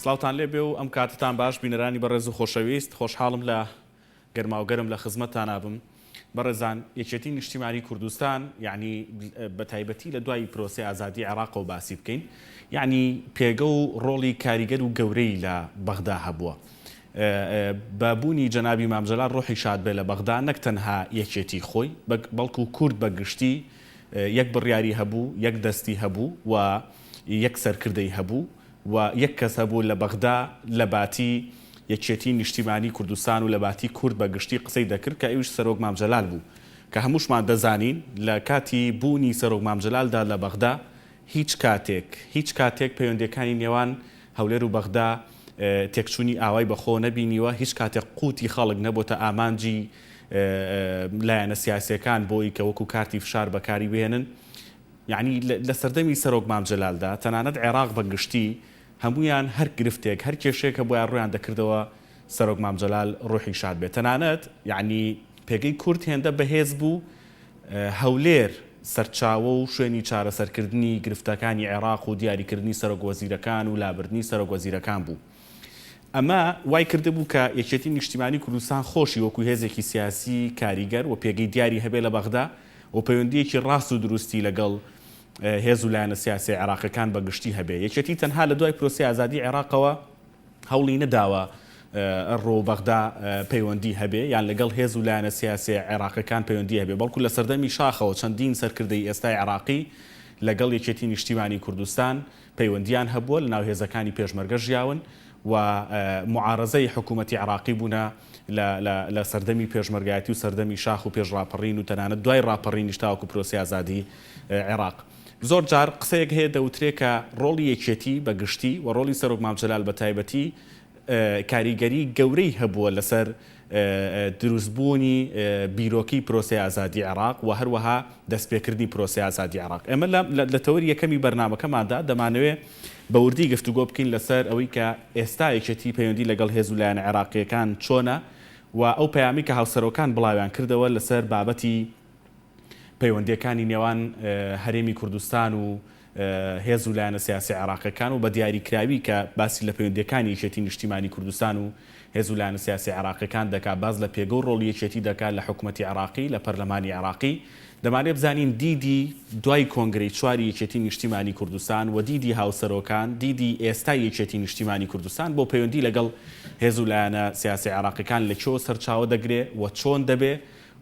سڵاوتان لێبێ و ئەم کاتەتان باش بینەرانی بەڕێز و خۆشەویست، خۆشحاڵم لە گەرماوگەرم لە خزمەتتانا بم. بەڕێزان یەکێتی نیشتیمانی کوردستان یەعنی بە تایبەتی لە دوای پرۆسەی ئازادی عێراقەوە باسی بکەین یەعنی پێگە و ڕۆڵی کاریگەر و گەورەی لە بەغدا هەبووە. بە بوونی جەنابی مام جەلال ڕۆحی شاد بێ لە بەغدا نەک تەنها یەکێتی خۆی بەڵکو کورد بە گشتی یەک بڕیاری هەبوو، یەک دەستی هەبوو و یەک سەرکردەی هەبوو و یەک کەس هەبوو لە بەغدا لە باتی یەکێتی نیشتیمانی کوردستان و لە باتی کورد بە گشتی قسەی دەکرد کە ئەویش سەرۆک مام جەلال بوو کە هەمووشمان دەزانین لە کاتی بوونی سەرۆک مام جەلالدا لە بەغدا هیچ کاتێک هیچ کاتێک پەیوەندیەکانی نێوان هەولێر و بەغدا تێکچوونی ئاوای بەخۆوە نەبینیوە، هیچ کاتێک قوتی خەڵک نەبۆتە ئامانجی لایەنە سیاسیەکان بۆی کە وەکو کارتی فشار بەکاری بهێنن. یەعنی لە سەردەمی سەرۆک مام جەلالدا تەنانەت عێراق بە گشتی هەموویان هەر گرفتێک هەر کێشەیەک هەبوایە ڕوویان دەکردەوە سەرۆک مام جەلال ڕوحی شاد بێت. تەنانەت یەعنی پێگەی کورد هێندە بەهێز بوو هەولێر سەرچاوە و شوێنی چارەسەرکردنی گرفتەکانی عێراق و دیاریکردنی سەرۆک وەزیرەکان و لابردنی سەرۆک وەزیرەکان بوو. ئەمە وای کردبوو کە یەکێتی نیشتیمانی کوردستان خۆشی وەکو هێزێکی سیاسی کاریگەر و پێگەی دیاری هەبێ لە بەغدا و پەیوەندییەکی ڕاست و دروستی لەگەڵ هێز و لایەنە سیاسیە عێراقیەکان بە گشتی هەبێ. یەکێتی تەنها لە دوای پرۆسەی ئازادی عێراقەوە هەوڵی نەداوە ڕوو بەغدا پەیوەندی هەبێ یان لەگەڵ هێز و لایەنە سیاسیە عێراقیەکان پەیوەندی هەبێ، بەڵکو لە سەردەمی شاخەوە چەندین سەرکردەی ئێستای عێراقی لەگەڵ یەکێتی نیشتیمانی کوردستان پەیوەندیان هەبووە، لەناو هێزەکانی پێشمەرگە ژیاون و موعارەزەی حکوومەتی عێراقی بوونە لە لە لە سەردەمی پێشمەرگایەتی و سەردەمی شاخ و پێش ڕاپەڕین و تەنانەت دوای ڕاپەڕینیش تاوەکو پرۆسەی ئازادی عێراق. زۆر جار قسەیەک هەیە دەوترێ کە ڕۆڵی یەکێتی بە گشتی و ڕۆڵی سەرۆک مام جەلال بە تایبەتی کاریگەری گەورەی هەبووە لەسەر دروستبوونی بیرۆکەی پرۆسەی ئازادی عێراق و هەروەها دەستپێکردنی پرۆسەی ئازادی عێراق. ئێمە لە تەوەری یەکەمی بەرنامەکەماندا دەمانەوێ بە وردی گفتوگۆ بکەین لەسەر ئەوەی کە ئێستا یەکێتی پەیوەندی لەگەڵ هێز و لایەنە عێراقییەکان چۆنە و ئەو پەیامەی کە هاوسەرۆکان بڵاویان کردەوە لەسەر بابەتی پەیوەندییەکانی نێوان هەرێمی کوردستان و هێز و لایەنە سیاسیە عێراقیەکان و بە دیاریکراوی کە باسی لە پەیوەندیەکانی یەکێتی نیشتیمانی کوردستان و هێز و لایەنە سیاسیە عێراقیەکان دەکا باس لە پێگە و ڕۆڵی یەکێتی دەکا لە حکومەتی عێراقی لە پەرلەمانی عێراقی دەمانەوێ بزانین دیدی دوای کۆنگرەی چواری یەکێتی نیشتیمانی کوردستان و دیدی هاوسەرۆکان دیدی ئێستای یەکێتی نیشتیمانی کوردستان بۆ پەیوەندی لەگەڵ هێز و لایەنە سیاسیە عێراقیەکان لە کوێوە سەرچاوە دەگرێ و چۆن دەبێ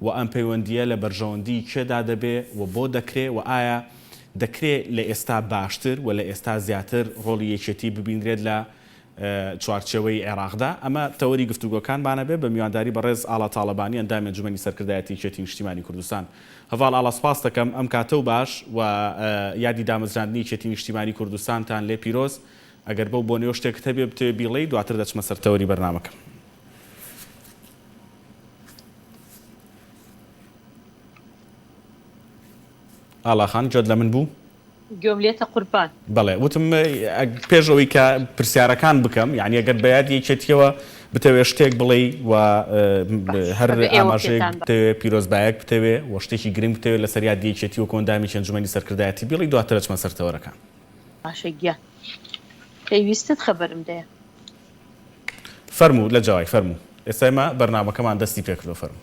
و ئەم پەیوەندییە لە بەرژەوەندیی کێدا دەبێ و بۆ دەکرێ و ئایا دەکرێ لە ئێستا باشتر و لە ئێستا زیاتر ڕۆڵی یەکێتی ببینرێت لە چوارچێوەی عێراقدا؟ ئەمە تەوەری گفتوگۆکانمانە بێ بە میوانداری بەڕێز ئاڵا تاڵەبانی ئەندامی ئەنجومەنی سەرکردایەتی یەکێتی نیشتیمانی کوردستان. هەڤاڵ ئاڵا سوپاست دەکەم ئەم کاتە و باش و یادی دامەزراندنی یەکێتی نیشتیمانی کوردستانتان لێ پیرۆز. ئەگەر بەو بۆنەیەوە شتێکت هەبێ بتەوێ بیڵێی دواتر دەچمە سەر تەوەری بەرنامەکە. ئاڵا خان گوێت لە من بوو؟ گوێم لێتە قوربان. بەڵێ وتم پێش ئەوەی کە پرسیارەکان بکەم یعنی ئەگەر بە یادی یەکێتیەوە بتەوێ شتێک بڵێی و هەر ئاماژەیەک بتەوێ پیرۆزبایەک بتەوێ و شتێکی گرنگ بتەوێ لەسەر یادی یەکێتی وەکو ئەندامێکی ئەنجومەنی سەرکردایەتی بیڵێی دواتر ئەچمە سەر تەوەرەکان. باشە گیان کەی ویستت خەبەرم دەیە. فەرموو لە جەوای فەرموو ئێستا ئێمە بەرنامەکەمان دەستی پێکردوە فەرموو.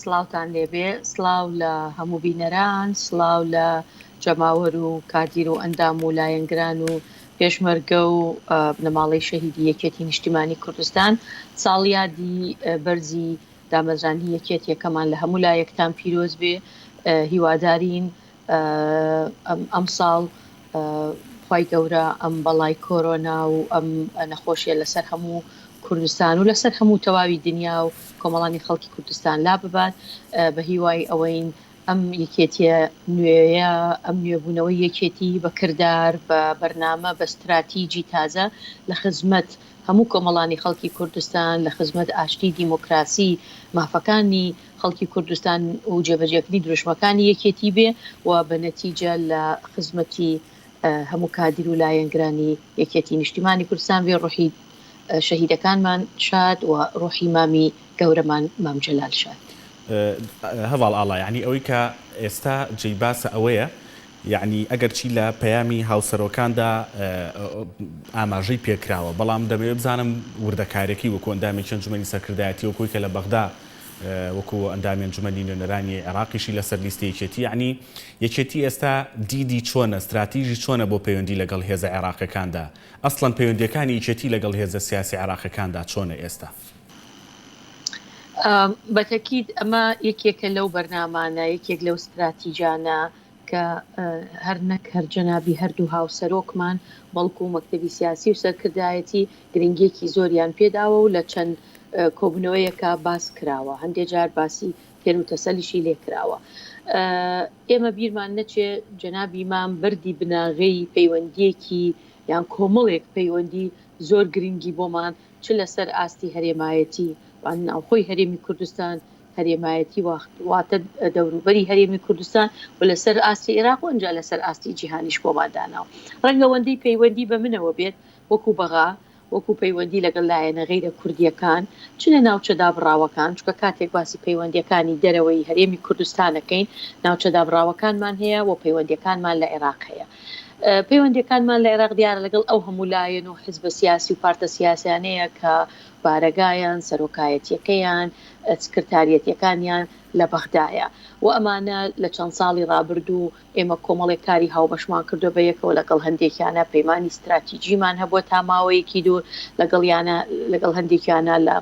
سڵاوتان لێبێ سڵاو لە هەموو بینەران سڵاو لە جەماوەر و کادیر و ئەندام و لایەنگران و پێشمەرگە و بنەماڵەی شەهیدی یەکێتی نیشتیمانی کوردستان ساڵیادی بەرزی دامەزراندنی یەکێتیەکەمان لە هەموو لایەکتان پیرۆز بێ هیوادارین ئەمساڵ خوای گەورە ئەم بەڵای کۆرۆنا و ئەم نەخۆشیە لەسەر هەموو کوردستان و لەسەر هەموو تەواوی دنیا و کۆمەڵانی خەڵکی کوردستان لا ببات بە هیوای ئەوەین ئەم یەکێتیە نوێیە ئەم نوێبوونەوەی یەکێتی بە کردار بە بەرنامە بە ستراتیجی تازە لە خزمەت هەموو کۆمەڵانی خەڵکی کوردستان لە خزمەت ئاشتی دیموکراسی مافەکانی خەڵکی کوردستان و جێبەجێکردنی دروشمەکانی یەکێتی بێ و بە نەتیجە لە خزمەتی هەموو کادیر و لایەنگرانی یەکێتی نیشتیمانی کوردستان بێ ڕۆحی شەهیدەکانمان شاد و ڕۆحی مامی گەورەمان مام جەلال شاد. هەڤاڵ ئاڵا یانی ئەوەی کە ئێستا جێی باسە ئەوەیە. یەعنی ئەگەرچی لە پەیامی هاوسەرۆکاندا ئاماژەی پێکراوە، بەڵام دەمەوێت بزانم وردەکاریەکەی وەکو ئەندامێکی ئەنجومەنی سەرکردایەتی وەکو کە لە بەغدا وەکو ئەندامی ئەنجومەنی نوێنەرانی عێراقیشی لەسەر لیستی یەکێتی یەعنی یەکێتی ئێستا دیدی چۆنە ستراتیژی چۆنە بۆ پەیوەندی لەگەڵ هێزە عێراقیەکاندا ئەسڵەن پەیوەندیەکانی یەکێتی لەگەڵ هێزە سیاسی عێراقیەکاندا چۆنە ئێستا؟ بە تەکید ئەمە یەکێکە لەو بەرنامانە، یەکێک لەو ستراتیجانە کە هەر نەک هەر جەنابی هەردوو هاوسەرۆکمان بەڵکو مەکتەبی سیاسی و سەرکردایەتی گرنگیەکی زۆریان پێداوە و لە چەند کۆبونەوەیەکا باس کراوە هەندێ جار باسی تێروتەسەلیشی لێکراوە. ئێمە بیرمان نەچێ جەنابی مام بەردی بناغەی پەیوەندیەکی یان کۆمەڵێک پەیوەندی زۆر گرنگی بۆمان چ لەسەر ئاستی هەرێمایەتی وان ناوخۆی هەرێمی کوردستان، هەرێمایەتی واتە دەوروبەری هەرێمی کوردستان و لەسەر ئاستی عێراق و ئینجا لەسەر ئاستی جیهانیش بۆمان داناوە. ڕەنگە ئەوەندەی پەیوەندی بە منەوە بێت وەکو بەغا، وەکو پەیوەندی لەگەڵ لایەنە غەیرە کوردییەکان، چ لە ناوچە دابڕاوەکان، چونکە کاتێک باسی پەیوەندییەکانی دەرەوەی هەرێمی کوردستان ئەکەین، ناوچە دابڕاوەکانمان هەیە و پەیوەندییەکانمان لە عێراق هەیە. پەیوەندییەکانمان لە عێراق دیارە لەگەڵ ئەو هەموو لایەن و حزبە سیاسی و پارتە سیاسیانەیە کە بارەگایان، سەرۆکایەتییەکەیان، سکرتاریەتییەکانیان لە بەغدایە و ئەمانە لە چەند ساڵی ڕابردوو ئێمە کۆمەڵێک کاری هاوبەشمان کردووە بە یەکەوە لەگەڵ هەندێکیانە پەیمانی ستراتیجیمان هەبووە تا ماوەیەکی دوور لەگەڵیانە لەگەڵ هەندێکیانە لە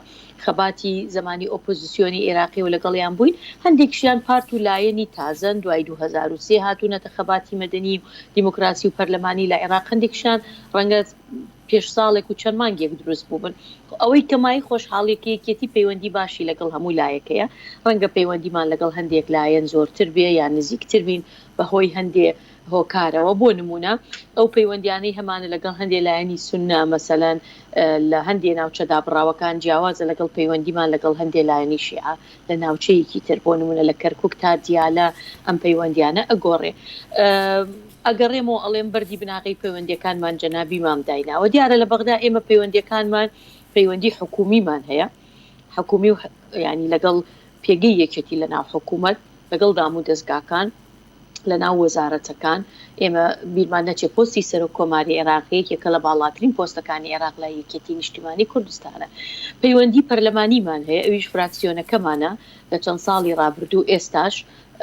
خەباتی زەمانی ئۆپۆزیسیۆنی ئێراقی و لەگەڵیان بووین، هەندێکیشیان پارت و لایەنی تازەن دوای 2003 هاتوونەتە خەباتی مەدەنی و دیموکراسی و پەرلەمانی لە عێراق، هەندێکیشیان ڕەنگە پێش ساڵێک و چەند مانگێک دروست بووبن. ئەوەی کە مایەی خۆشحاڵیە کە یەکێتی پەیوەندی باشی لەگەڵ هەموو لایەک هەیە، ڕەنگە پەیوەندیمان لەگەڵ هەندێک لایەن زۆرتر بێ یان نزیکتر بین بەهۆی هەندێ هۆکارەوە، بۆ نموونە ئەو پەیوەندیانەی هەمانە لەگەڵ هەندێ لایەنی سوننە مەسەلەن لە هەندێ ناوچە دابڕاوەکان جیاوازە لەگەڵ پەیوەندیمان لەگەڵ هەندێ لایەنی شیعە لە ناوچەیەکی تر بۆ نموونە لە کەرکوک تا دیالە ئەم پەیوەندیانە ئەگۆڕێ. ئەگەڕێمەوە ئەڵێم بەردی بناغەی پەیوەندیەکانمان جەنابی مام دایناوە دیارە لە بەغدا ئێمە پەیوەندیەکانمان پەیوەندی حکومیمان هەیە حکومی و یانی لەگەڵ پێگەی یەکێتی لە ناو حکوومەت لەگەڵ دام و دەزگاکان لە ناو وەزارەتەکان، ئێمە بیرمان نەچێ پۆستی سەرۆک کۆماری عێراق یەکێکە لە باڵاترین پۆستەکانی عێراق لای یەکێتی نیشتیمانی کوردستانە. پەیوەندی پەرلەمانیمان هەیە ئەویش فراکسیۆنەکەمانە لە چەند ساڵی ڕابردوو ئێستاش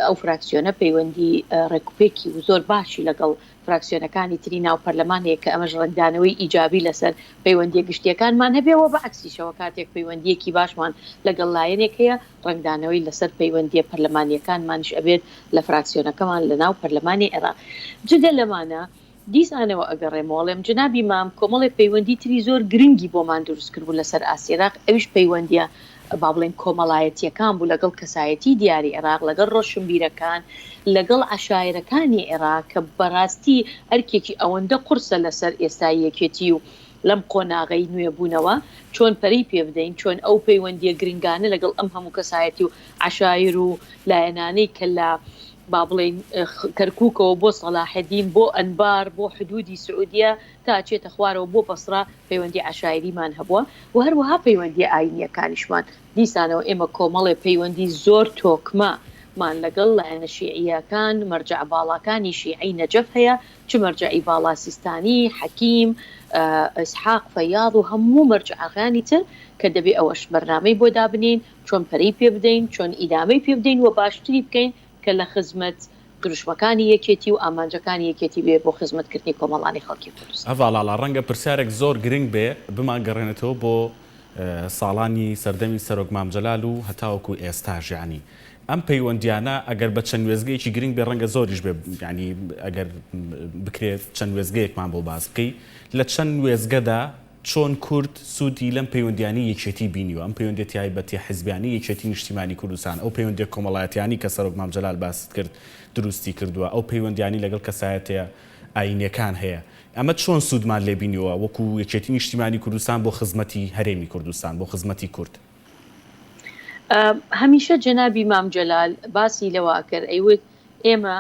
ئەو فراکسیۆنە پەیوەندی ڕێکوپێکی و زۆر باشی لەگەڵ فراکسیۆنەکانی تری ناو پەرلەمان هەیە کە ئەمەش ڕەنگدانەوەی ئیجابی لەسەر پەیوەندییە گشتییەکانمان هەبێ و بە عەکسیشەوە کاتێک پەیوەندییەکی باشمان لەگەڵ لایەنێک هەیە ڕەنگدانەوەی لەسەر پەیوەندییە پەرلەمانییەکانمانیش ئەبێت لە فراکسیۆنەکەمان لە ناو پەرلەمانی عێراق. جگە لەمانە دیسانەوە ئەگەڕێمەوە ئەڵێم جەنابی مام کۆمەڵێک پەیوەندی تری زۆر گرنگی بۆمان دروست کردبوو لەسەر ئاستی عێراق ئەویش پەیوەندییە با بڵێین کۆمەڵایەتییەکان بوو لەگەڵ کەسایەتی دیاری عێراق، لەگەڵ ڕۆشنبیرەکان، لەگەڵ عەشایەرەکانی عێراق کە بەڕاستی ئەرکێکی ئەوەندە قورسە لەسەر ئێستای یەکێتی و لەم قۆناغەی نوێبوونەوە چۆن پەرەی پێ بدەین، چۆن ئەو پەیوەندییە گرنگانە لەگەڵ ئەم هەموو کەسایەتی و عەشایر و لایەنانەی کە لە با بڵێین کەرکوکەوە بۆ سەڵاحەدین، بۆ ئەنبار، بۆ حدودی سعودیە تا ئەچێتە خوارەوە بۆ بەسڕە پەیوەندی عەشایریمان هەبووە و هەروەها پەیوەندییە ئایینییەکانیشمان. دیسانەوە ئێمە کۆمەڵێ پەیوەندی زۆر تۆکمە مان لەگەڵ لایەنە شیعییەکان، مەرجەعە باڵاکانی شیعەی نەجەف هەیە، چ مەرجەعی باڵا سیستانی، حەکیم، ئیسحاق فەیاض و هەموو مەرجەعەکانی تر کە دەبێ ئەوەش بەرنامەی بۆ دابنێین، چۆن پەرەی پێ بدەین، چۆن ئیدامەی پێ بدەین و باشتری بکەین کە لە خزمەت دروشمەکانی یەکێتی و ئامانجەکانی یەکێتی بێ بۆ خزمەتکردنی کۆمەڵانی خەڵکی کوردستان. هەڤاڵ ئاڵا، ڕەنگە پرسیارێک زۆر گرنگ بێ، بمانگەڕێنێتەوە بۆ ساڵانی سەردەمی سەرۆک مام جەلال و هەتاوەکو ئێستاش، یەعنی ئەم پەیوەندیانە ئەگەر بە چەند وێستگەیەکی گرنگ بێ ڕەنگە زۆریش بێ، یەعنی ئەگەر بکرێ چەند وێستگەیەکمان بۆ باس بکەی، لە چەند وێستگەدا چۆن کورد سوودی لەم پەیوەندیانەی یەکێتی بینیوە، ئەم پەیوەندیە تایبەتیە حزبیانەی یەکێتی نیشتیمانی کوردستان، ئەو پەیوەندیە کۆمەڵایەتیانەی کە سەرۆک مام جەلال باست کرد دروستی کردووە، ئەو پەیوەندیانەی لەگەڵ کەسایەتیە ئایینیەکان هەیە، ئەمە چۆن سوودمان لێ بینیوە وەکو یەکێتی نیشتیمانی کوردستان بۆ خزمەتی هەرێمی کوردستان، بۆ خزمەتی کورد؟ هەمیشە جەنابی مام جەلال باسی لەوە ئەکرد ئەیوت ئێمە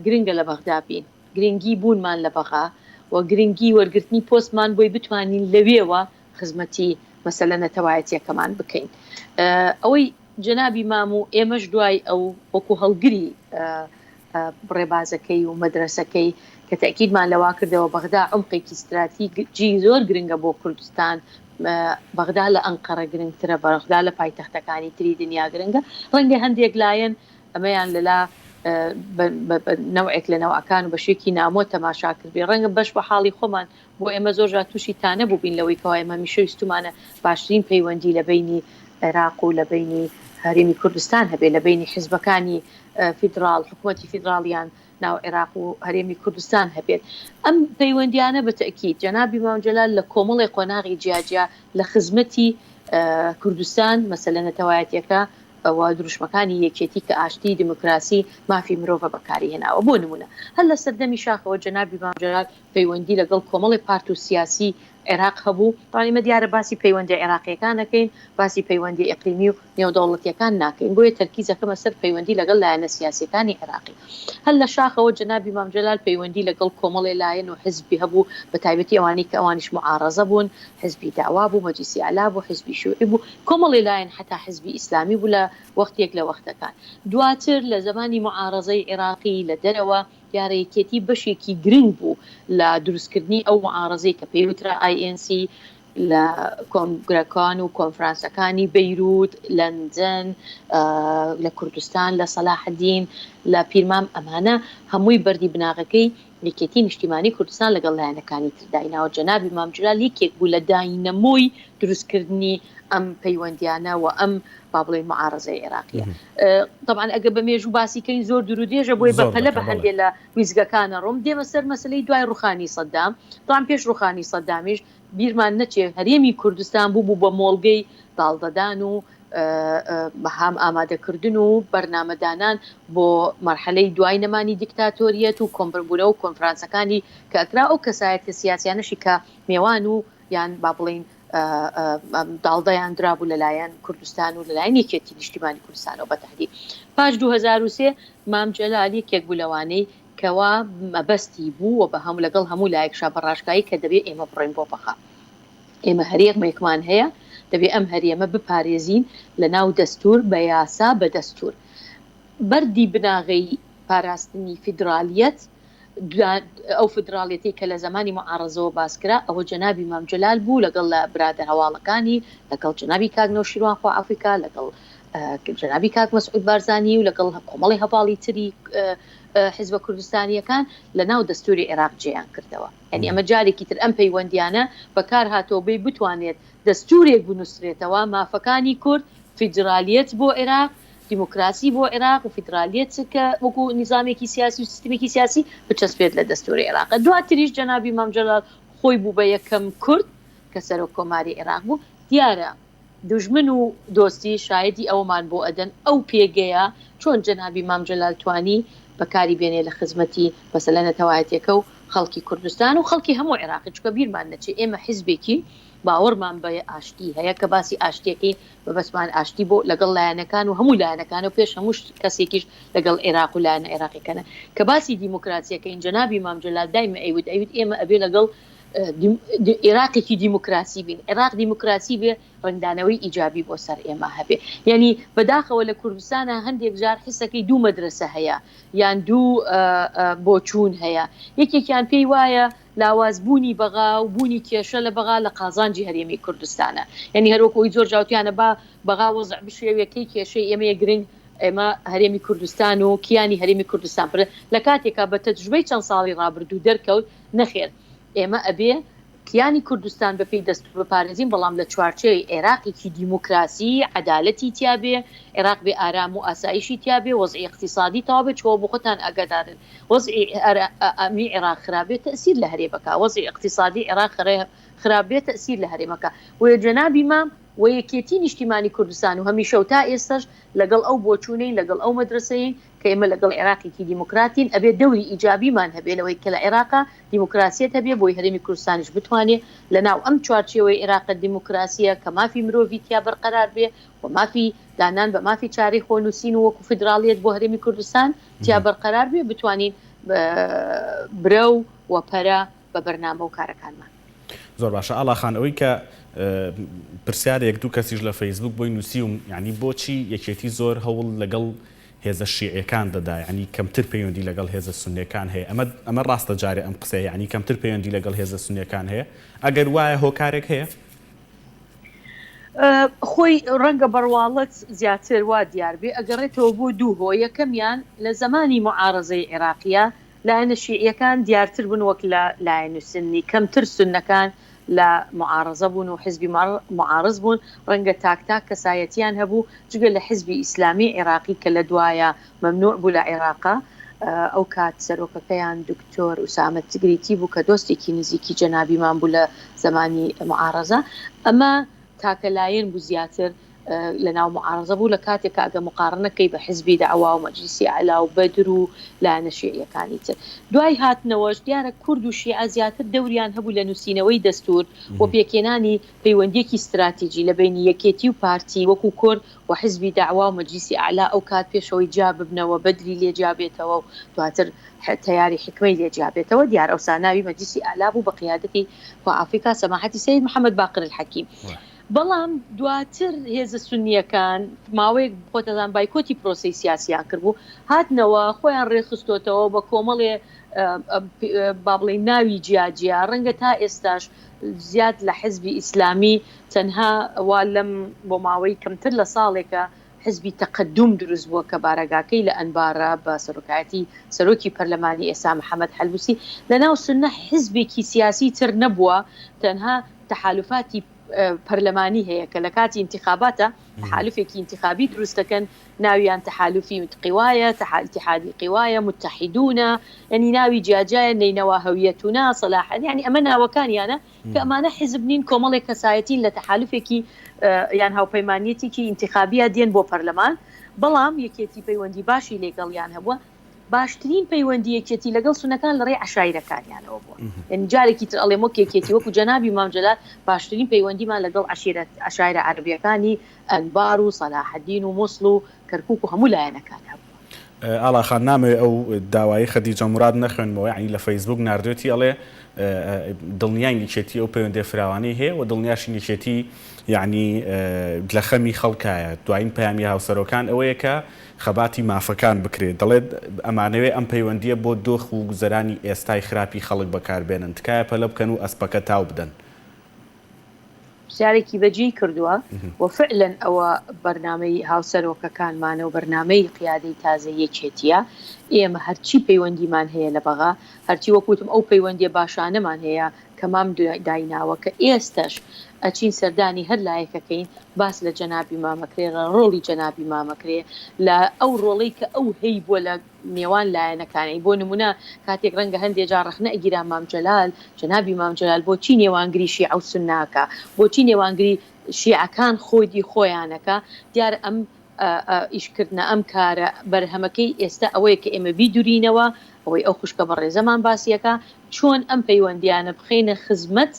گرنگە لە بەغدا بین، گرنگی بوونمان لە بەغا و گرنگی وەرگرتنی پۆستمان بۆی بتوانین لەوێوە خزمەتی مەسەلە نەتەوایەتیەکەمان بکەین. ئەوەی جەنابی مام و ئێمەش دوای ئەو وەکو هەڵگری. ڕێبازەکەی و مەدرەسەکەی کە تەئکیدمان لەوە کردەوە بەغدا عومقێکی ستراتیجی زۆر گرنگە بۆ کوردستان، بەغدا لە ئەنقەرە گرنگترە، بەغدا لە پایتەختەکانی تری دنیا گرنگە، ڕەنگە هەندێک لایەن ئەمەیان لەلا بە نەوعێک لە نەوعەکان و بە شێکی نامۆ تەماشا کردبێ، ڕەنگە بەش بە حاڵی خۆمان بۆ ئێمە زۆر جار تووشی تانە بووبین لەوەی کەوا ئێمە هەمیشە ویستوومانە باشترین پەیوەندی لە بەینی عێراق و لە بەینی هەرێمی کوردستان هەبێ، لە بەینی حیزبەکانی فیدڕاڵ، حکوومەتی فیدڕاڵیان ناو عێراق و هەرێمی کوردستان هەبێت. ئەم پەیوەندیانە بە تەئکید جەنابی مام جەلال لە کۆمەڵێ قۆناغی جیاجیا لە خزمەتی کوردستان، مەسەلە نەتەوایەتیەکە و دروشمەکانی یەکێتی کە ئاشتی، دیموکراسی، مافی مرۆڤە بەکاری هێناوە. بۆ نموونە هەر لە سەردەمی شاخەوە جەنابی مام جەلال پەیوەندی لەگەڵ کۆمەڵێ پارت و سیاسی عێراق هەبوو. تەبعەن ئێمە دیارە باسی پەیوەندیە عێراقیەکان ئەکەین، باسی پەیوەندیە ئیقلیمی و نێودەوڵەتیەکان ناکەین، بۆیە تەرکیز ئەکەمە سەر پەیوەندی لەگەڵ لایەنە سیاسیەکانی عێراقی. هەر لە شاخەوە جەنابی مام جەلال پەیوەندی لەگەڵ کۆمەڵێ لایەن و حزبی هەبوو، بە تایبەتی ئەوانەی کە ئەوانیش موعارەزە بوون، حزبی دەعوا بوو، مەجلیسی ئەعلا بوو، حزبی شیوعی بوو، کۆمەڵێ لایەن حەتا حزبی ئیسلامی بوو لە وەختێک لە وەختەکان. دواتر لە زەمانی موعارەزەی عێراقی لە دەرەوە، دیارە یەکێتی بەشێکی گرنگ بوو لە دروستکردنی ئەو موعارەزەی کە پێی وترا INC لە کۆنگرەکان و کۆنفرانسەکانی بەیروت، لەندەن، لە کوردستان، لە سەلاحەدین، لە پیرمام ئەمانە هەمووی بەردی بناغەکەی یەکێتی نیشتیمانی کوردستان لەگەڵ لایەنەکانی تر دایناوە، جەنابی مام جلال یەکێک بوو لە داینەمۆی دروستکردنی ئەم پەیوەندیانە و ئەم با بڵێین معارەزەی عێراقیە. تەبعەن ئەگەر بە مێژوو باسی کەین زۆر دوور و درێژە بۆیە بە پەلە بە هەندێ لە ویستگەکان ئەڕۆم دێمە سەر مەسەلەی دوای ڕوخانی سەدام تەبعەن پێش ڕوخانی سەدامیش بیرمان نەچێ هەرێمی کوردستان بوو بوو بە مۆڵگەی داڵدەدان و مەهام ئامادەکردن و بەرنامەدانان بۆ مەرحەلەی دوای نەمانی دیکتاتۆریەت و کۆمببوونەوە و کۆنفرانسەکانی کە ئەکرا ئەو کەسایەتیە سیاسیانەشی کە مێوان و یان با بڵێین داڵدەیان درابوو لەلایەن کوردستان و لەلایەن یەکێتی نیشتیمانی کوردستانەوە بە تەحدید پاش 2003 مام جەلال یەکێک بوو لەوانەی کەوا مەبەستی بوو و بە هەموو لەگەڵ هەموو لایەکشا بە ڕاشکایی کە دەبێ ئێمە بڕۆین بۆ بەغا ئێمە هەرێمێکمان هەیە دەبێ ئەم هەرێمە بپارێزین لە ناو دەستور بە یاسا بە دەستور بەردی بناغەی پاراستنی فیدرالیەت ئەو فیدراڵیەتەی کە لە زەمانی موعارەزەوە باس کرا ئەوە جەنابی مام جەلال بوو لەگەڵ لە برادەر هەواڵەکانی لەگەڵ جەنابی کاک نەوشیروان خوا عەفوی کا لەگەڵ جەنابی کاک مەسعود بارزانی و لەگەڵ کۆمەڵی هەواڵی تری حزبە کوردستانیەکان لە ناو دەستوری عێراق جێیان کردەوە یعنی ئەمە جارێکی تر ئەم پەیوەندیانە بەکار هاتەوە بێ بتوانێت دەستورێک بنووسرێتەوە مافەکانی کورد فیدرالیەت بۆ عێراق دیموکراسی بۆ عێراق و فیدرالیەت کە وەکو نیزامێکی سیاسی و سیستمێکی سیاسی بچەسپێت لە دەستوری عێراق. دواتریش جەنابی مام جەلال خۆی بوو بە یەکەم کورد کە سەرۆک کۆماری عێراق بوو. دیارە دوژمن و دۆستیش شایەدی ئەوەمان بۆ ئەدەن ئەو پێگەیە چۆن جەنابی مام جەلال توانی بەکاری بێنێ لە خزمەتی مەسەلە نەتەوایەتیەکە و خەڵکی کوردستان و خەڵکی هەموو عێراقی چونکە بیرمان نەچێ ئێمە حیزبێکین باوەڕمان بە ئاشتی هەیە کە باسی ئاشتیەکەین مەبەستمان ئاشتی بۆ لەگەڵ لایەنەکان و هەموو لایەنەکانە و پێش هەموو کەسێکیش لەگەڵ عێراق و لایەنە عێراقیەکانە کە باسی دیموکراسیەکەین جەنابی مام جەلال دایمە ئەیوت ئەیوت ئێمە ئەبێ لەگەڵ عێراقێکی دیموکراسی بین عێراق دیموکراسی بێ ڕەنگدانەوەی ئیجابی بۆ سەر ئێمە هەبێ یعنی بەداخەوە لە کوردستانە هەندێک جار حسەکەی دوو مەدرسە هەیە یان دوو بۆچوون هەیە یەکێکیان پێی وایە لاواز بوونی بەغا و بوونی کێشە لە بەغا لە قازانجی هەرێمی کوردستانە یانی هەر وەکو ئەوی زۆر جا وتیانە با بەغا وەزع بشێوێ کەی کێشەی ئێمەیە گرنگ ئێمە هەرێمی کوردستان و کیانی هەرێمی کوردستان پر لە کاتێکا بە تەجروبەی چەند ساڵی ڕابردوو دەرکەوت نەخێر ئێمە ئەبێ کیانی کوردستان بە پێی دەستور بپارێزین بەڵام لە چوارچێوەی عێراقێکی دیموکراسی عەدالەتی تیا بێ عێراق بێ ئارام و ئاسایشی تیا بێ وەزعی ئیقتیسادی تەواو بێ چۆ بۆ خۆتان ئاگادارن وەزعی ئەمنی عێراق خراپ بێت تەئسیر لە هەرێم ئەکا، وەزعی ئیقتیسادی عێراق خراپ بێت تەئسیر لە هەرێم ئەکا. بۆیە جەنابی مام و یەکێتی نیشتیمانی کوردستان و هەمیشە و تا ئێستەش لەگەڵ ئەو بۆچوونەین، لەگەڵ ئەو مەدرەسەیەین کە ئێمە لەگەڵ عێراقێکی دیموکراتین، ئەبێ دەوری ئیجابیمان هەبێ لەوەی کە لە عێراقا دیموکراسیەت هەبێ بۆی هەرێمی کوردستانیش بتوانێ لەناو ئەم چوارچێوەی عێراقە دیموکراسیە کە مافی مرۆڤی تیا بەرقەرار بێ و مافی دانان بە مافی چارەی خۆنووسین و وەکو فیدراڵیەت بۆ هەرێمی کوردستان تیا بەرقەرار بێ بتوانین برەو و پەرە بە بەرنامە و کارەکانمان. زۆر باشە ئاڵا خان ئەوەی کە پرسیارێک دوو کەسیش لە فەیسبوک بۆی نووسیوم یانی بۆچی یەکێتی زۆر هەوڵ لەگەڵ. هێزە شیعیەکان دەدا یانی کەمتر پەیوەندی لەگەڵ هێزە سوننیەکان هەیە ئەمە ئەمە ڕاستە جارێ ئەم قسەیە یانی کەمتر پەیوەندی لەگەڵ هێزە سوننیەکان هەیە ئەگەر وایە هۆکارێک هەیە؟ خۆی ڕەنگە بەڕواڵەت زیاتر وا دیار بێ ئەگەڕێتەوە بۆ دوو هۆ یەکەمیان لە زەمانی موعارەزەی عێراقیا لایەنە شیعیەکان دیارتر بوون وەک لە لایەنی سوننی کەمتر سوننەکان لە موعارەزە بوون و حزبی موعارز بوون، ڕەنگە تاک تاک کەسایەتیان هەبوو، جگە لە حزبی ئیسلامی عێراقی کە لە دوایە مەمنوع بوو لە عێراقا، ئەو کات سەرۆکەکەیان دکتۆر ئوسامە تگریتی بوو کە دۆستێکی نزیکی جەنابی مام بوو لە زەمانی موعارەزە، ئەمە تاکە لایەن بوو زیاتر لە ناو موعارەزە بوو لە کاتێکا ئەگەر موقارەنە کەی بە حزبی دەعوا و مەجلیسی ئەعلا و بەدر و لایەنە شیعیەکانی تر. دوای هاتنەوەش دیارە کورد و شیعە زیاتر دەوریان هەبوو لە نووسینەوەی دەستوور و پێکهێنانی پەیوەندیەکی ستراتیجی لە بەینی یەکێتی و پارتی وەکو کورد و حزبی دەعوا و مەجلیسی ئەعلا ئەو کات پێشەوەی جیا ببنەوە بەدری لێ جیا بێتەوە و دواتر تەیاری حیکمەی لێ جیا بێتەوە دیارە ئەوسا ناوی مەجلیسی ئەعلا بوو بە قیادەتی خواعافیکا سەماحەتی سەید محەمەد باقر الحەکیم. بەڵام دواتر هێزە سوننییەکان ماوەیەک خۆتەزان بایکۆتی پرۆسەی سیاسیان کردبوو، هاتنەوە خۆیان رێکخستۆتەوە بە کۆمەڵێ با بڵێین ناوی جیا جیا، رەنگە تا ئێستاش زیاد لە حزبی ئیسلامی تەنها وا لەم بۆ ماوەی کەمتر لە ساڵێکە حزبی تەقەدوم دروست بووە کە بارەگاکەی لە ئەنبارە بە سەرۆکایەتی سەرۆکی پەرلەمانی ئێستا محەمەد حەلبوسی، لەناو سوننە حزبێکی سیاسی تر نەبووە تەنها تەحالوفاتی پەرلەمانی هەیە کە لە کاتی ئینتیخاباتە تەحالوفێکی ئینتیخابی دروست دەکەن ناویان تەحالوفی قوایە ئیتیحادی قوایە متحدونە یعنی ناوی جیاجیایە نەینەوا هەویەتونا سەلاح یعنی ئەمە ناوەکانیانە کە ئەمانە حیزب نین کۆمەڵێک کەسایەتین لە تەحالوفێکی یان هاوپەیمانیەتێکی ئینتیخابیە دێن بۆ پەرلەمان بەڵام یەکێتی پەیوەندی باشی لەگەڵیان هەبووە باشترین پەیوەندی یەکێتی لەگەڵ سونەکان لە ڕێی عەشایرەکانیانەوە بووە. یانی جارێکی تر ئەڵێم وەک یەکێتی وەکو جەنابی مام جەلال باشترین پەیوەندیمان لەگەڵ عەشیرەت عەشایرە عەرەبیەکانی ئەنبار و سەلاحەدین و موسڵ و کەرکوک و هەموو لایەنەکان هەبووە. ئاڵا خان نامەوێ ئەو داوایەی خەدیجە موراد نەخوێنمەوە یەعنی لە فەیسبووک ناردوێتی ئەڵێ دڵنیاین یەکێتی ئەو پەیوەندیە فراوانەی هەیە و دڵنیاشین یەکێتی یەعنی لە خەمی خەڵکایە دوایین پەیامی هاوسەرۆکان ئەوەیە کە خەباتی مافەکان بکرێت، دەڵێت، ئەمانەوێ ئەم پەیوەندییە بۆ دۆخ و گوزەرانی ئێستای خراپی خەڵک بەکاربێنن، تکایە پەلە بکەن و ئەسپەکە تاو بدەن. پرسیارێکی بەجێی کردووە و فعلەن ئەوە بەرنامەی هاوسەرۆکەکانمانە و بەرنامەی قیادەی تازەی یەکێتییە، ئێمە هەرچی پەیوەندیمان هەیە لە بەغا، هەرچی وەک وتم ئەو پەیوەندییە باشانەمان هەیە کە مام دایناوە کە ئێستەش ئەچین سەردانی هەر لایەکەکەین باس لە جەنابی مامەکرێ لە ڕۆڵی جەنابی مامەکرێ لە ئەو ڕۆڵەی کە ئەو هەیبووە لە نێوان لایەنەکانی بۆ نمونە کاتێک ڕەنگە هەندێ جار ڕەخنە ئەگیرا مام جەلال جەنابی مام جەلال بۆچی نێوانگری شیعە و سوننە ئەکا بۆچی نێوانگری شیعەکان خۆدی خۆیانەکا دیارە ئەم ئیشکردنە ئەم کارە بەرهەمەکەی ئێستا ئەوەیە کە ئێمە بیدورینەوە ئەوەی ئەو خوشکە بەڕێزەمان باسی ئەکا چۆن ئەم پەیوەندیانە بخەینە خزمەت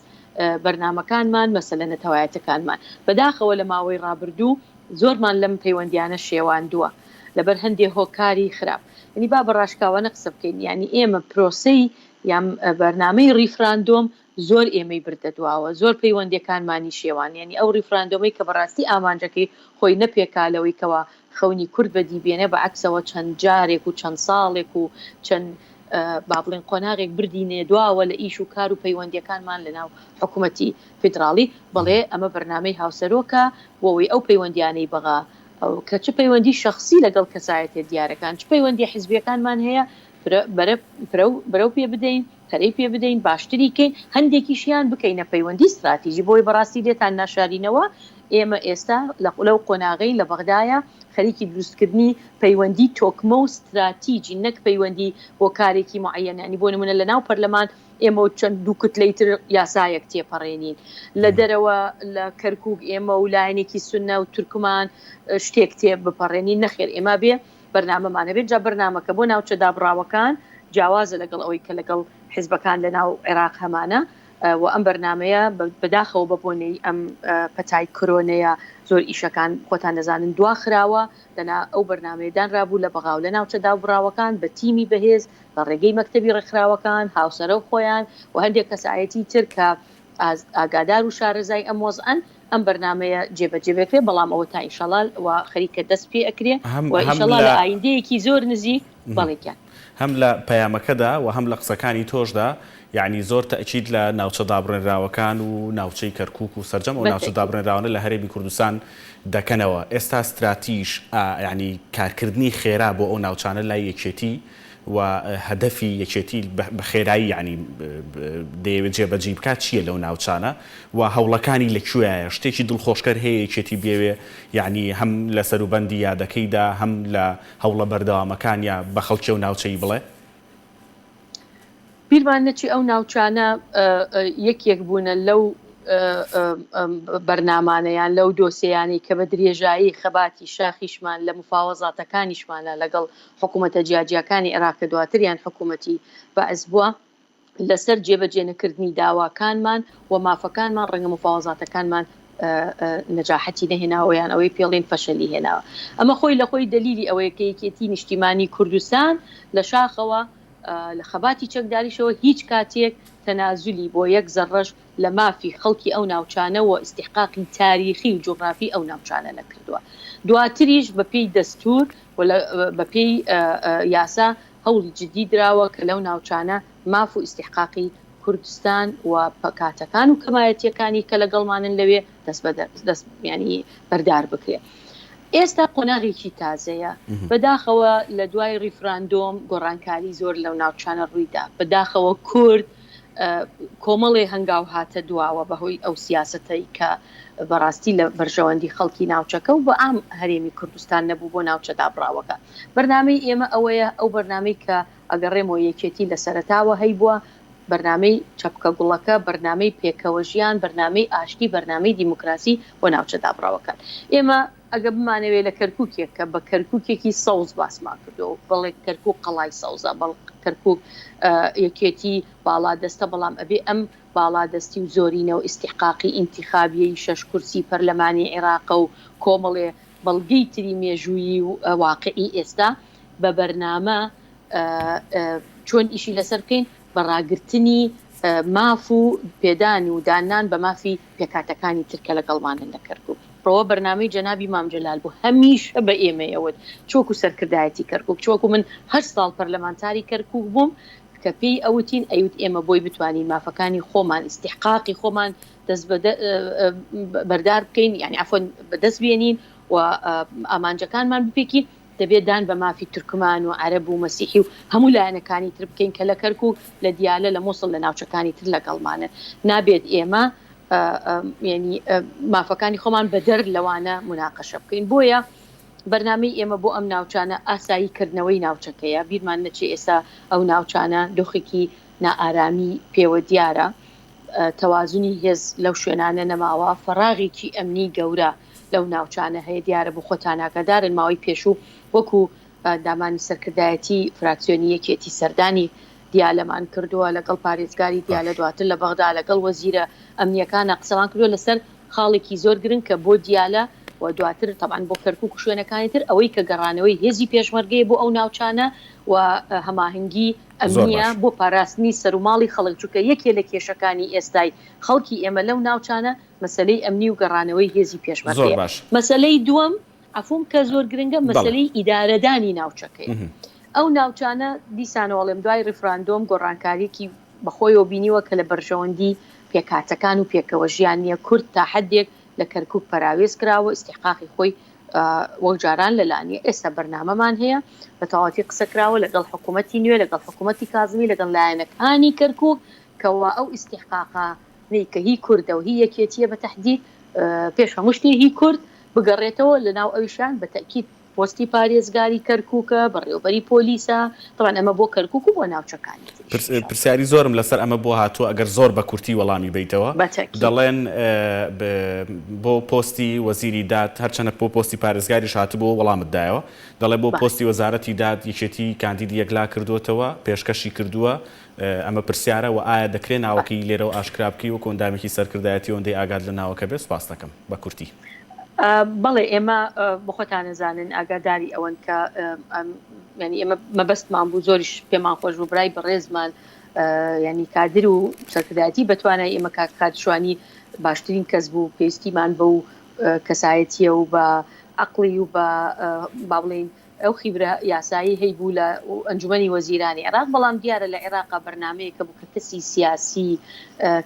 بەرنامەکانمان مەسەلە نەتەوایەتەکانمان بەداخەوە لە ماوەی ڕابردوو زۆرمان لەم پەیوەندیانە شێواندووە لەبەر هەندێ هۆکاری خراپ یانی با بە ڕاشکاوانە قسە بکەین یانی ئێمە پرۆسەی یان بەرنامەی ڕیفراندۆم زۆر ئێمەی بردە دواوە، زۆر پەیوەندیەکانمانی شێوان، یانی ئەو ڕیفراندۆمەی کە بەڕاستی ئامانجەکەی خۆی نەپێکا لەوەی کەوا خەونی کورد بەدی بێنێ، بە عەکسەوە چەند جارێک و چەند ساڵێک و چەند با بڵێین قۆناغێک بردینێ دواوە لە ئیش و کار و پەیوەندیەکانمان لە ناو حکومەتی فیدراڵی، بەڵێ ئەمە بەرنامەی هاوسەرۆکە بۆ ئەوەی ئەو پەیوەندیانەی بەغا کە چ پەیوەندی شەخسی لەگەڵ کەسایەتیە دیارەکان چ پەیوەندیە حزبیەکانمان هەیە فرە برەو پێ بدەین. پەرەی پێ بدەین، باشتری کەین، هەندێکیشیان بکەینە پەیوەندی ستراتیژی، بۆیە بەڕاستی لێتان ناشارینەوە ئێمە ئێستا لەو قۆناغەین لە بەغدایە خەریکی دروستکردنی پەیوەندی تۆکمە و ستراتیجین نەک پەیوەندی بۆ کارێکی موعەیەن، یانی بۆ نمونە لەناو پەرلەمان ئێمە و چەند دوو کوتلەی تر یاسایەک تێپەڕێنین، لە دەرەوە لە کەرکوک ئێمە و لایەنێکی سوننە و تورکمان شتێک تێ بپەڕێنین، نەخێر ئێمە بێ بەرنامەمان هەبێت، جا بەرنامەکە بۆ ناوچە دابڕاوەکان جیاوازە لەگەڵ ئەوەی کە لەگەڵ حیزبەکان لەناو عێراق هەمانە و ئەم بەرنامەیە بەداخەوە بە بۆنەی ئەم پەتای کرۆنەیە زۆر ئیشەکان خۆتان دەزانن دواخراوە، دەنا ئەو بەرنامەیە دانرابوو لە بەغا و لە ناوچە دابڕاوەکان بە تیمی بەهێز لە ڕێگەی مەکتەبی ڕێکخراوەکان هاوسەرەو خۆیان و هەندێک کەسایەتی تر کە ئاگادار و شارەزای ئەم وەزعەن. ئەم بەرنامەیە جێبەجێ بکرێ، بەڵام ئەوە تا ئینشەڵا وا خەریکە دەست پێ ئەکرێ هەم و هەم ئینشەڵا لە لە ئایندەیەکی زۆر نزیک بەڵێ گیان. هەم لە پەیامەکەدا و هەم لە قسەکانی تۆشدا یەعنی زۆر تەئکید لە ناوچە دابڕێنراوەکان و ناوچەی کەرکوک و سەرجەم ئەو ناوچە بەتەئکید. دابڕێنراوانە لە هەرێمی کوردستان دەکەنەوە. ئێستا ستراتیژ یەعنی کارکردنی خێرا بۆ ئەو ناوچانە لای یەکێتی و هەدەفی یەکێتی بە خێرایی یەعنی دەیەوێت جێبەجێی بکات چییە لەو ناوچانە و هەوڵەکانی لە کوێیە؟ شتێکی دڵخۆشکەر هەیە یەکێتی بیەوێ یەعنی هەم لە سەروبەندی یادەکەیدا هەم لە هەوڵە بەردەوامەکانیا بە خەڵکی ئەو ناوچەی بڵێ؟ بیرمان نەچی ئەو ناوچانە یەکێک بوونە لەو بەرنامانە یان لەو دۆسێیانەی کە بە درێژایی خەباتی شاخیشمان لە مفاوەزاتەکانیشمانە لەگەڵ حکوومەتە جیاجیاکانی عێراق کە دواتریان حکوومەتی بەعس بووە لەسەر جێبەجێنەکردنی داواکانمان و مافەکانمان ڕەنگە مفاوەزاتەکانمان نەجاحەتی نەهێناوە یان ئەوەی پێڵێن فەشەلی هێناوە. ئەمە خۆی لە خۆی دەلیلی ئەوەیە کە یەکێتی نیشتیمانی کوردستان لە شاخەوە لە خەباتی چەکداریشەوە هیچ کاتێک تەنازولی بۆ یەک زەڕەش لە مافی خەڵکی ئەو ناوچانە و ئیستیحقاقی تاریخی و جوغرافی ئەو ناوچانە نەکردووە. دواتریش بە پێی دەستوور و بە پێی یاسا هەوڵی جدی دراوە کە لەو ناوچانە ماف و ئیستیحقاقی کوردستان و پکاتەکان و کەمایەتیەکانی کە لەگەڵمانن لەوێ دەست بە دەست یانی بەردار بکرێ. ئێستا قۆناغێکی تازەیە. بەداخەوە لە دوای ڕیفراندۆم گۆڕانکاری زۆر لەو ناوچانە ڕوویدا. بەداخەوە کورد کۆمەڵێ هەنگاو هاتە دواوە بەهۆی ئەو سیاسەتەی کە بەڕاستی لە بەرژەوەندی خەڵکی ناوچەکە و بە عام هەرێمی کوردستان نەبوو بۆ ناوچە دابڕاوەکە. بەرنامەی ئێمە ئەوەیە ئەو بەرنامەی کە ئەگەڕێمەوە یەکێتی لە سەرەتاوە هەیبووە، بەرنامەی چەپکە گوڵەکە، بەرنامەی پێکەوە ژیان، بەرنامەی ئاشتی، بەرنامەی دیموکراسی بۆ ناوچە دابڕاوەکان. ئێمە ئەگە بمانەوێ لە کەرکوکێک کە بە کەرکوکێکی سەوز باسمان کردووە، بەڵێ کەرکوک قەڵای سەوزە، بەڵ کەرکوک یەکێتی باڵادەستە، بەڵام ئەبێ ئەم باڵادەستی و زۆرینە و ئیستیحقاقی ئینتیخابیەی شەش کورسی پەرلەمانی عیراقە و کۆمەڵێ بەڵگەی تری مێژوویی و واقیعی ئێستا بە بەرنامە چۆن ئیشی لەسەر بکەین بە ڕاگرتنی ماف و پێدان و داننان بە مافی پێکهاتەکانی تر کە لەگەڵمانن لە کەرکوک. ڕەوە بەرنامەی جەنابی مام جەلال بوو هەمیشە بە ئێمەی ئەوت چ وەکو سەرکردایەتی کەرکوک چ وەکو من هەشت ساڵ پەرلەمانتاری کەرکوک بووم کە پێی ئەوتین ئەیوت ئێمە بۆی بتوانین مافەکانی خۆمان ئیستیحقاقی خۆمان دەست بەردار بکەین یانی عەفوەن بەدەست بێنین و ئامانجەکانمان بپێکین دەبێت دان بە مافی تورکمان و عەرەب و مەسیحی و هەموو لایەنەکانی تر بکەین کە لە کەرکوک، لە دیالە، لە موسڵ، لە ناوچەکانی تر لەگەڵمانن. نابێت ئێمە یانی مافەکانی خۆمان بەدەر لەوانە موناقەشە بکەین. بۆیە بەرنامەی ئێمە بۆ ئەم ناوچانە ئاسایی کردنەوەی ناوچەکەیە. بیرمان نەچێ ئێستا ئەو ناوچانە دۆخێکی نائارامی پێوە دیارە. تەوازنی هێز لەو شوێنانە نەماوە، فەراغێکی ئەمنی گەورە لەو ناوچانە هەیە، دیارە بۆ خۆتان ئاگادارن ماوەی پێشوو وەکو ئەندامانی سەرکردایەتی فراکسیۆنی یەکێتی سەردانی دیالەمان کردووە لەگەڵ پارێزگاری دیالە دواتر لە بەغدا لەگەڵ وەزیرە ئەمنیەکانە قسەمان کردووە لەسەر خاڵێکی زۆر گرنگ کە بۆ دیالە و دواتر تەبعەن بۆ کەرکوک و شوێنەکانی تر ئەوەی کە گەڕانەوەی هێزی پێشمەرگەیە بۆ ئەو ناوچانە و هەماهەنگی زۆر ئەمنیە باش. بۆ پاراستنی سەروماڵی خەڵک چونکە یەکێ لە کێشەکانی ئێستای خەڵکی ئێمە لەو ناوچانە مەسەلەی ئەمنی و گەڕانەوەی هێزی زۆر پێشمەرگەیە. باش. مەسەلەی دووەم عەفوم کە زۆر گرنگە بەڵێ. مەسەلەی ئیدارەدانی ناوچەکەیە. ئەو ناوچانە دیسانەوە ئەڵێم دوای ڕیفراندۆم گۆڕانکاریەکی بەخۆیەوە بینیوە کە لە بەرژەوەندی پێکهاتەکان و پێکەوە ژیان نیە، کورد تا حەدێک لە کەرکوک پەراوێز کراوە ئیستیحقاقی خۆی وەک جاران لەلا نیە، ئێستا بەرنامەمان هەیە بە تەواوەتی قسە کراوە لەگەڵ حکومەتی نوێ لەگەڵ حکومەتی کازمی لەگەڵ لایەنەکانی کەرکوک کەوا ئەو ئیستیحقاقانەی کە هی کوردە و هی یەکێتیە بە تەحدید پێش هەموو شتێ هی کورد بگەڕێتەوە لەناو ئەویشیان بە تەئکید پۆستی پارێزگاری کەرکوکە، بەڕێوەبەری پۆلیسە، تەبعەن ئەمە بۆ کەرکوک و بۆ ناوچەکانی تریش ان شاء اللە. پرسیاری زۆرم لەسەر ئەمە بۆ هاتووە ئەگەر زۆر بە کورتی وەڵامی بەیتەوە. بە تەئکید. دەڵێن بۆ پۆستی وەزیری داد هەرچەنە بۆ پۆستی پارێزگاریش هاتبووە وەڵامت دایەوە دەڵێ بۆ بەڵێ. پۆستی وەزارەتی داد یەکێتی کاندیدی یەکلا کردووەتەوە پێشکەشی کردووە ئەمە پرسیارە وە ئایا دەکرێ بەڵێ. ناوەکەی لێرەوە ئاشکرا بکەی وەکو ئەندامێکی سەرکردایەتی ئەوەندەی ئاگات لە ناوەکە بێ سوپاست دەکەم بە کورتی. بەڵێ ئێمە بۆخۆتان ئەزانن ئاگاداری ئەوەن کە یانی ئێمە مەبەستمان بوو زۆریش پێمان خۆش بوو برای بەڕێزمان ینی کادر و سەرکردایەتی بەتوانای ئێمە کاک خالد شوانی باشترین کەس بوو پێویستیمان بەو کەسایەتیە و بە عەقڵی و بە با بڵێین ئەو خیبرە یاسایی هەیبوو لە ئەنجومەنی وەزیرانی عێراق، بەڵام دیارە لە عێراقا بەرنامەیەک هەبوو کە کەسی سیاسی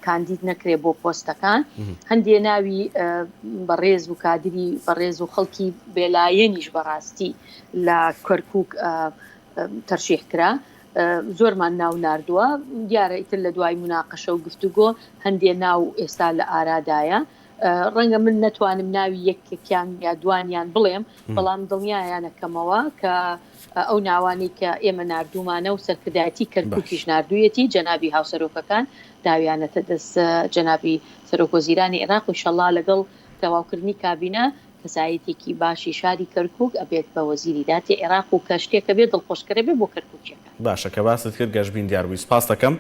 کاندید نەکرێ بۆ پۆستەکان، هەندێ ناوی بەڕێز و کادری بەڕێز و خەڵکی بێلایەنیش بەڕاستی لە کەرکوک تەرشیح کرا، زۆرمان ناو ناردووە، دیارە ئیتر لە دوای موناقەشە و گفتوگۆ هەندێ ناو ئێستا لە ئارادایە. ڕەنگە من نەتوانم ناوی یەکێکیان یا دوانیان بڵێم، بەڵام دڵنیایانەکەمەوە کە ئەو ناوانەی کە ئێمە ناردوومانە و سەرکردایەتی کەرکووکیش ناردوویەتی، جەنابی هاوسەرۆکەکان داویانەتە دەست جەنابی سەرۆکوەزیرانی عێراق و ئیشەڵڵا لەگەڵ تەواوکردنی کابینە کەسایەتێکی باشی شاری کەرکوک ئەبێت بە وەزیری داتی عێراق و کە شتێکە بێ دڵخۆشکەرە بێ بۆ کەرکوکیەکان. باشە کە باست کرد گەشبین دیار بووی سپاست دەکەم.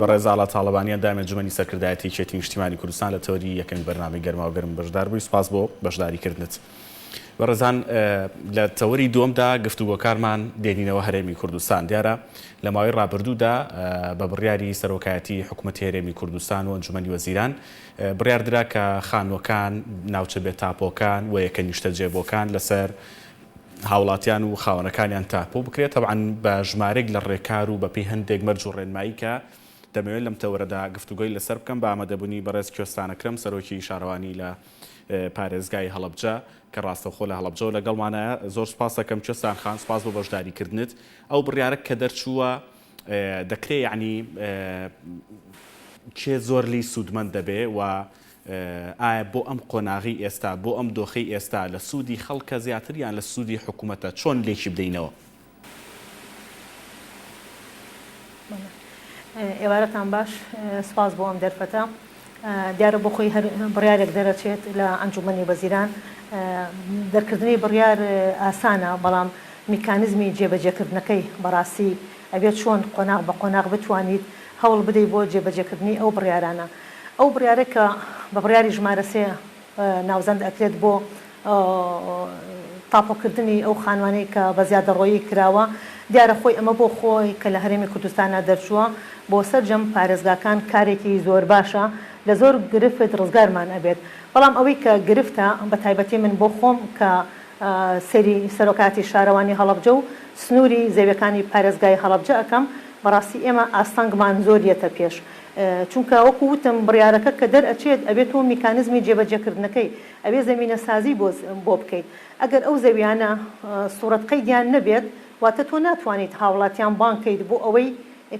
بەڕێز ئاڵا تاڵەبانی ئەندامی ئەنجومەنی سەرکردایەتی یەکێتی نیشتیمانی کوردستان لە تەوەری یەکەمی بەرنامەی گەرماوگەرم بەشدار بووی سپاس بۆ بەشداری کردنت. بەڕێزان لە تەوەری دووەمدا گفتوگۆکارمان دێنینەوە هەرێمی کوردستان دیارە لە ماوەی ڕابردوودا بە بڕیاری سەرۆکایەتی حکومەتی هەرێمی کوردستان و ئەنجومەنی وەزیران بڕیار درا کە خانووەکان، ناوچە بێ تاپۆکان و یەکە نیشتەجێبووەکان لەسەر هاوڵاتیان و خاوەنەکانیان تاپۆ بکرێت، تەبعەن بە ژمارەیەک لە ڕێکار و بەپێی هەندێک مەرج و ڕێنمایی کە دەمەوێت لەم تەوەرەدا گفتوگۆی لەسەر بکەم بە ئامادەبوونی بەڕێز کوێستان ئەکرەم سەرۆکی شارەوانی لە پارێزگای هەڵەبجە کە ڕاستەوخۆ لە هەڵەبجەوە لەگەڵمانایە. زۆر سوپاس دەکەم کوێستان خان، سوپاس بۆ بەشداریکردنت. ئەو بڕیارە کە دەرچووە دەکرێ یەعنی کێ زۆر لێی سوودمەند دەبێ و ئایا بۆ ئەم قۆناغەی ئێستا، بۆ ئەم دۆخەی ئێستا لە سوودی خەڵکە زیاتر یان لە سوودی حکوومەتە؟ چۆن لێکی بدەینەوە؟ ئێوارەتان باش، سوپاس بۆ ئەم دەرفەتە. دیارە بۆ خۆی هەر بڕیارێک دەرەچێت لە ئەنجومەنی وەزیران، دەرکردنی بڕیار ئاسانە، بەڵام میکانیزمی جێبەجێکردنەکەی بەڕاستی ئەبێت چۆن قۆناغ بە قۆناغ بتوانیت هەوڵ بدەیت بۆ جێبەجێکردنی ئەو بڕیارانە. ئەو بڕیارەی کە بە بڕیاری ژمارە سێ ناوزەند ئەکرێت بۆ تاپۆکردنی ئەو خانوانەی کە بە زیادەڕۆیی کراوە، دیارە خۆی ئەمە بۆ خۆی کە لە هەرێمی کوردستانا دەرچووە بۆ سەرجەم پارێزگاکان کارێکی زۆر باشە لە زۆر گرفت ڕزگارمان ئەبێت بەڵام ئەوەی کە گرفتە بە تایبەتی من بۆ خۆم کە سەیری سەرۆکایەتی شارەوانی هەڵەبجە و سنووری زەویەکانی پارێزگای هەڵەبجە ئەکەم بەڕاستی ئێمە ئاستەنگمان زۆر یەتە پێش چونکە وەکو وتم بڕیارەکە کە دەرئەچێت ئەبێ تۆ میکانزمی جێبەجێکردنەکەی ئەبێ زەمینەسازی بۆ بۆ بکەیت ئەگەر ئەو زەویانە سوڕەت قەیدیان نەبێت واتە تۆ ناتوانیت هاوڵاتیان بانگ کەیت بۆ ئەوەی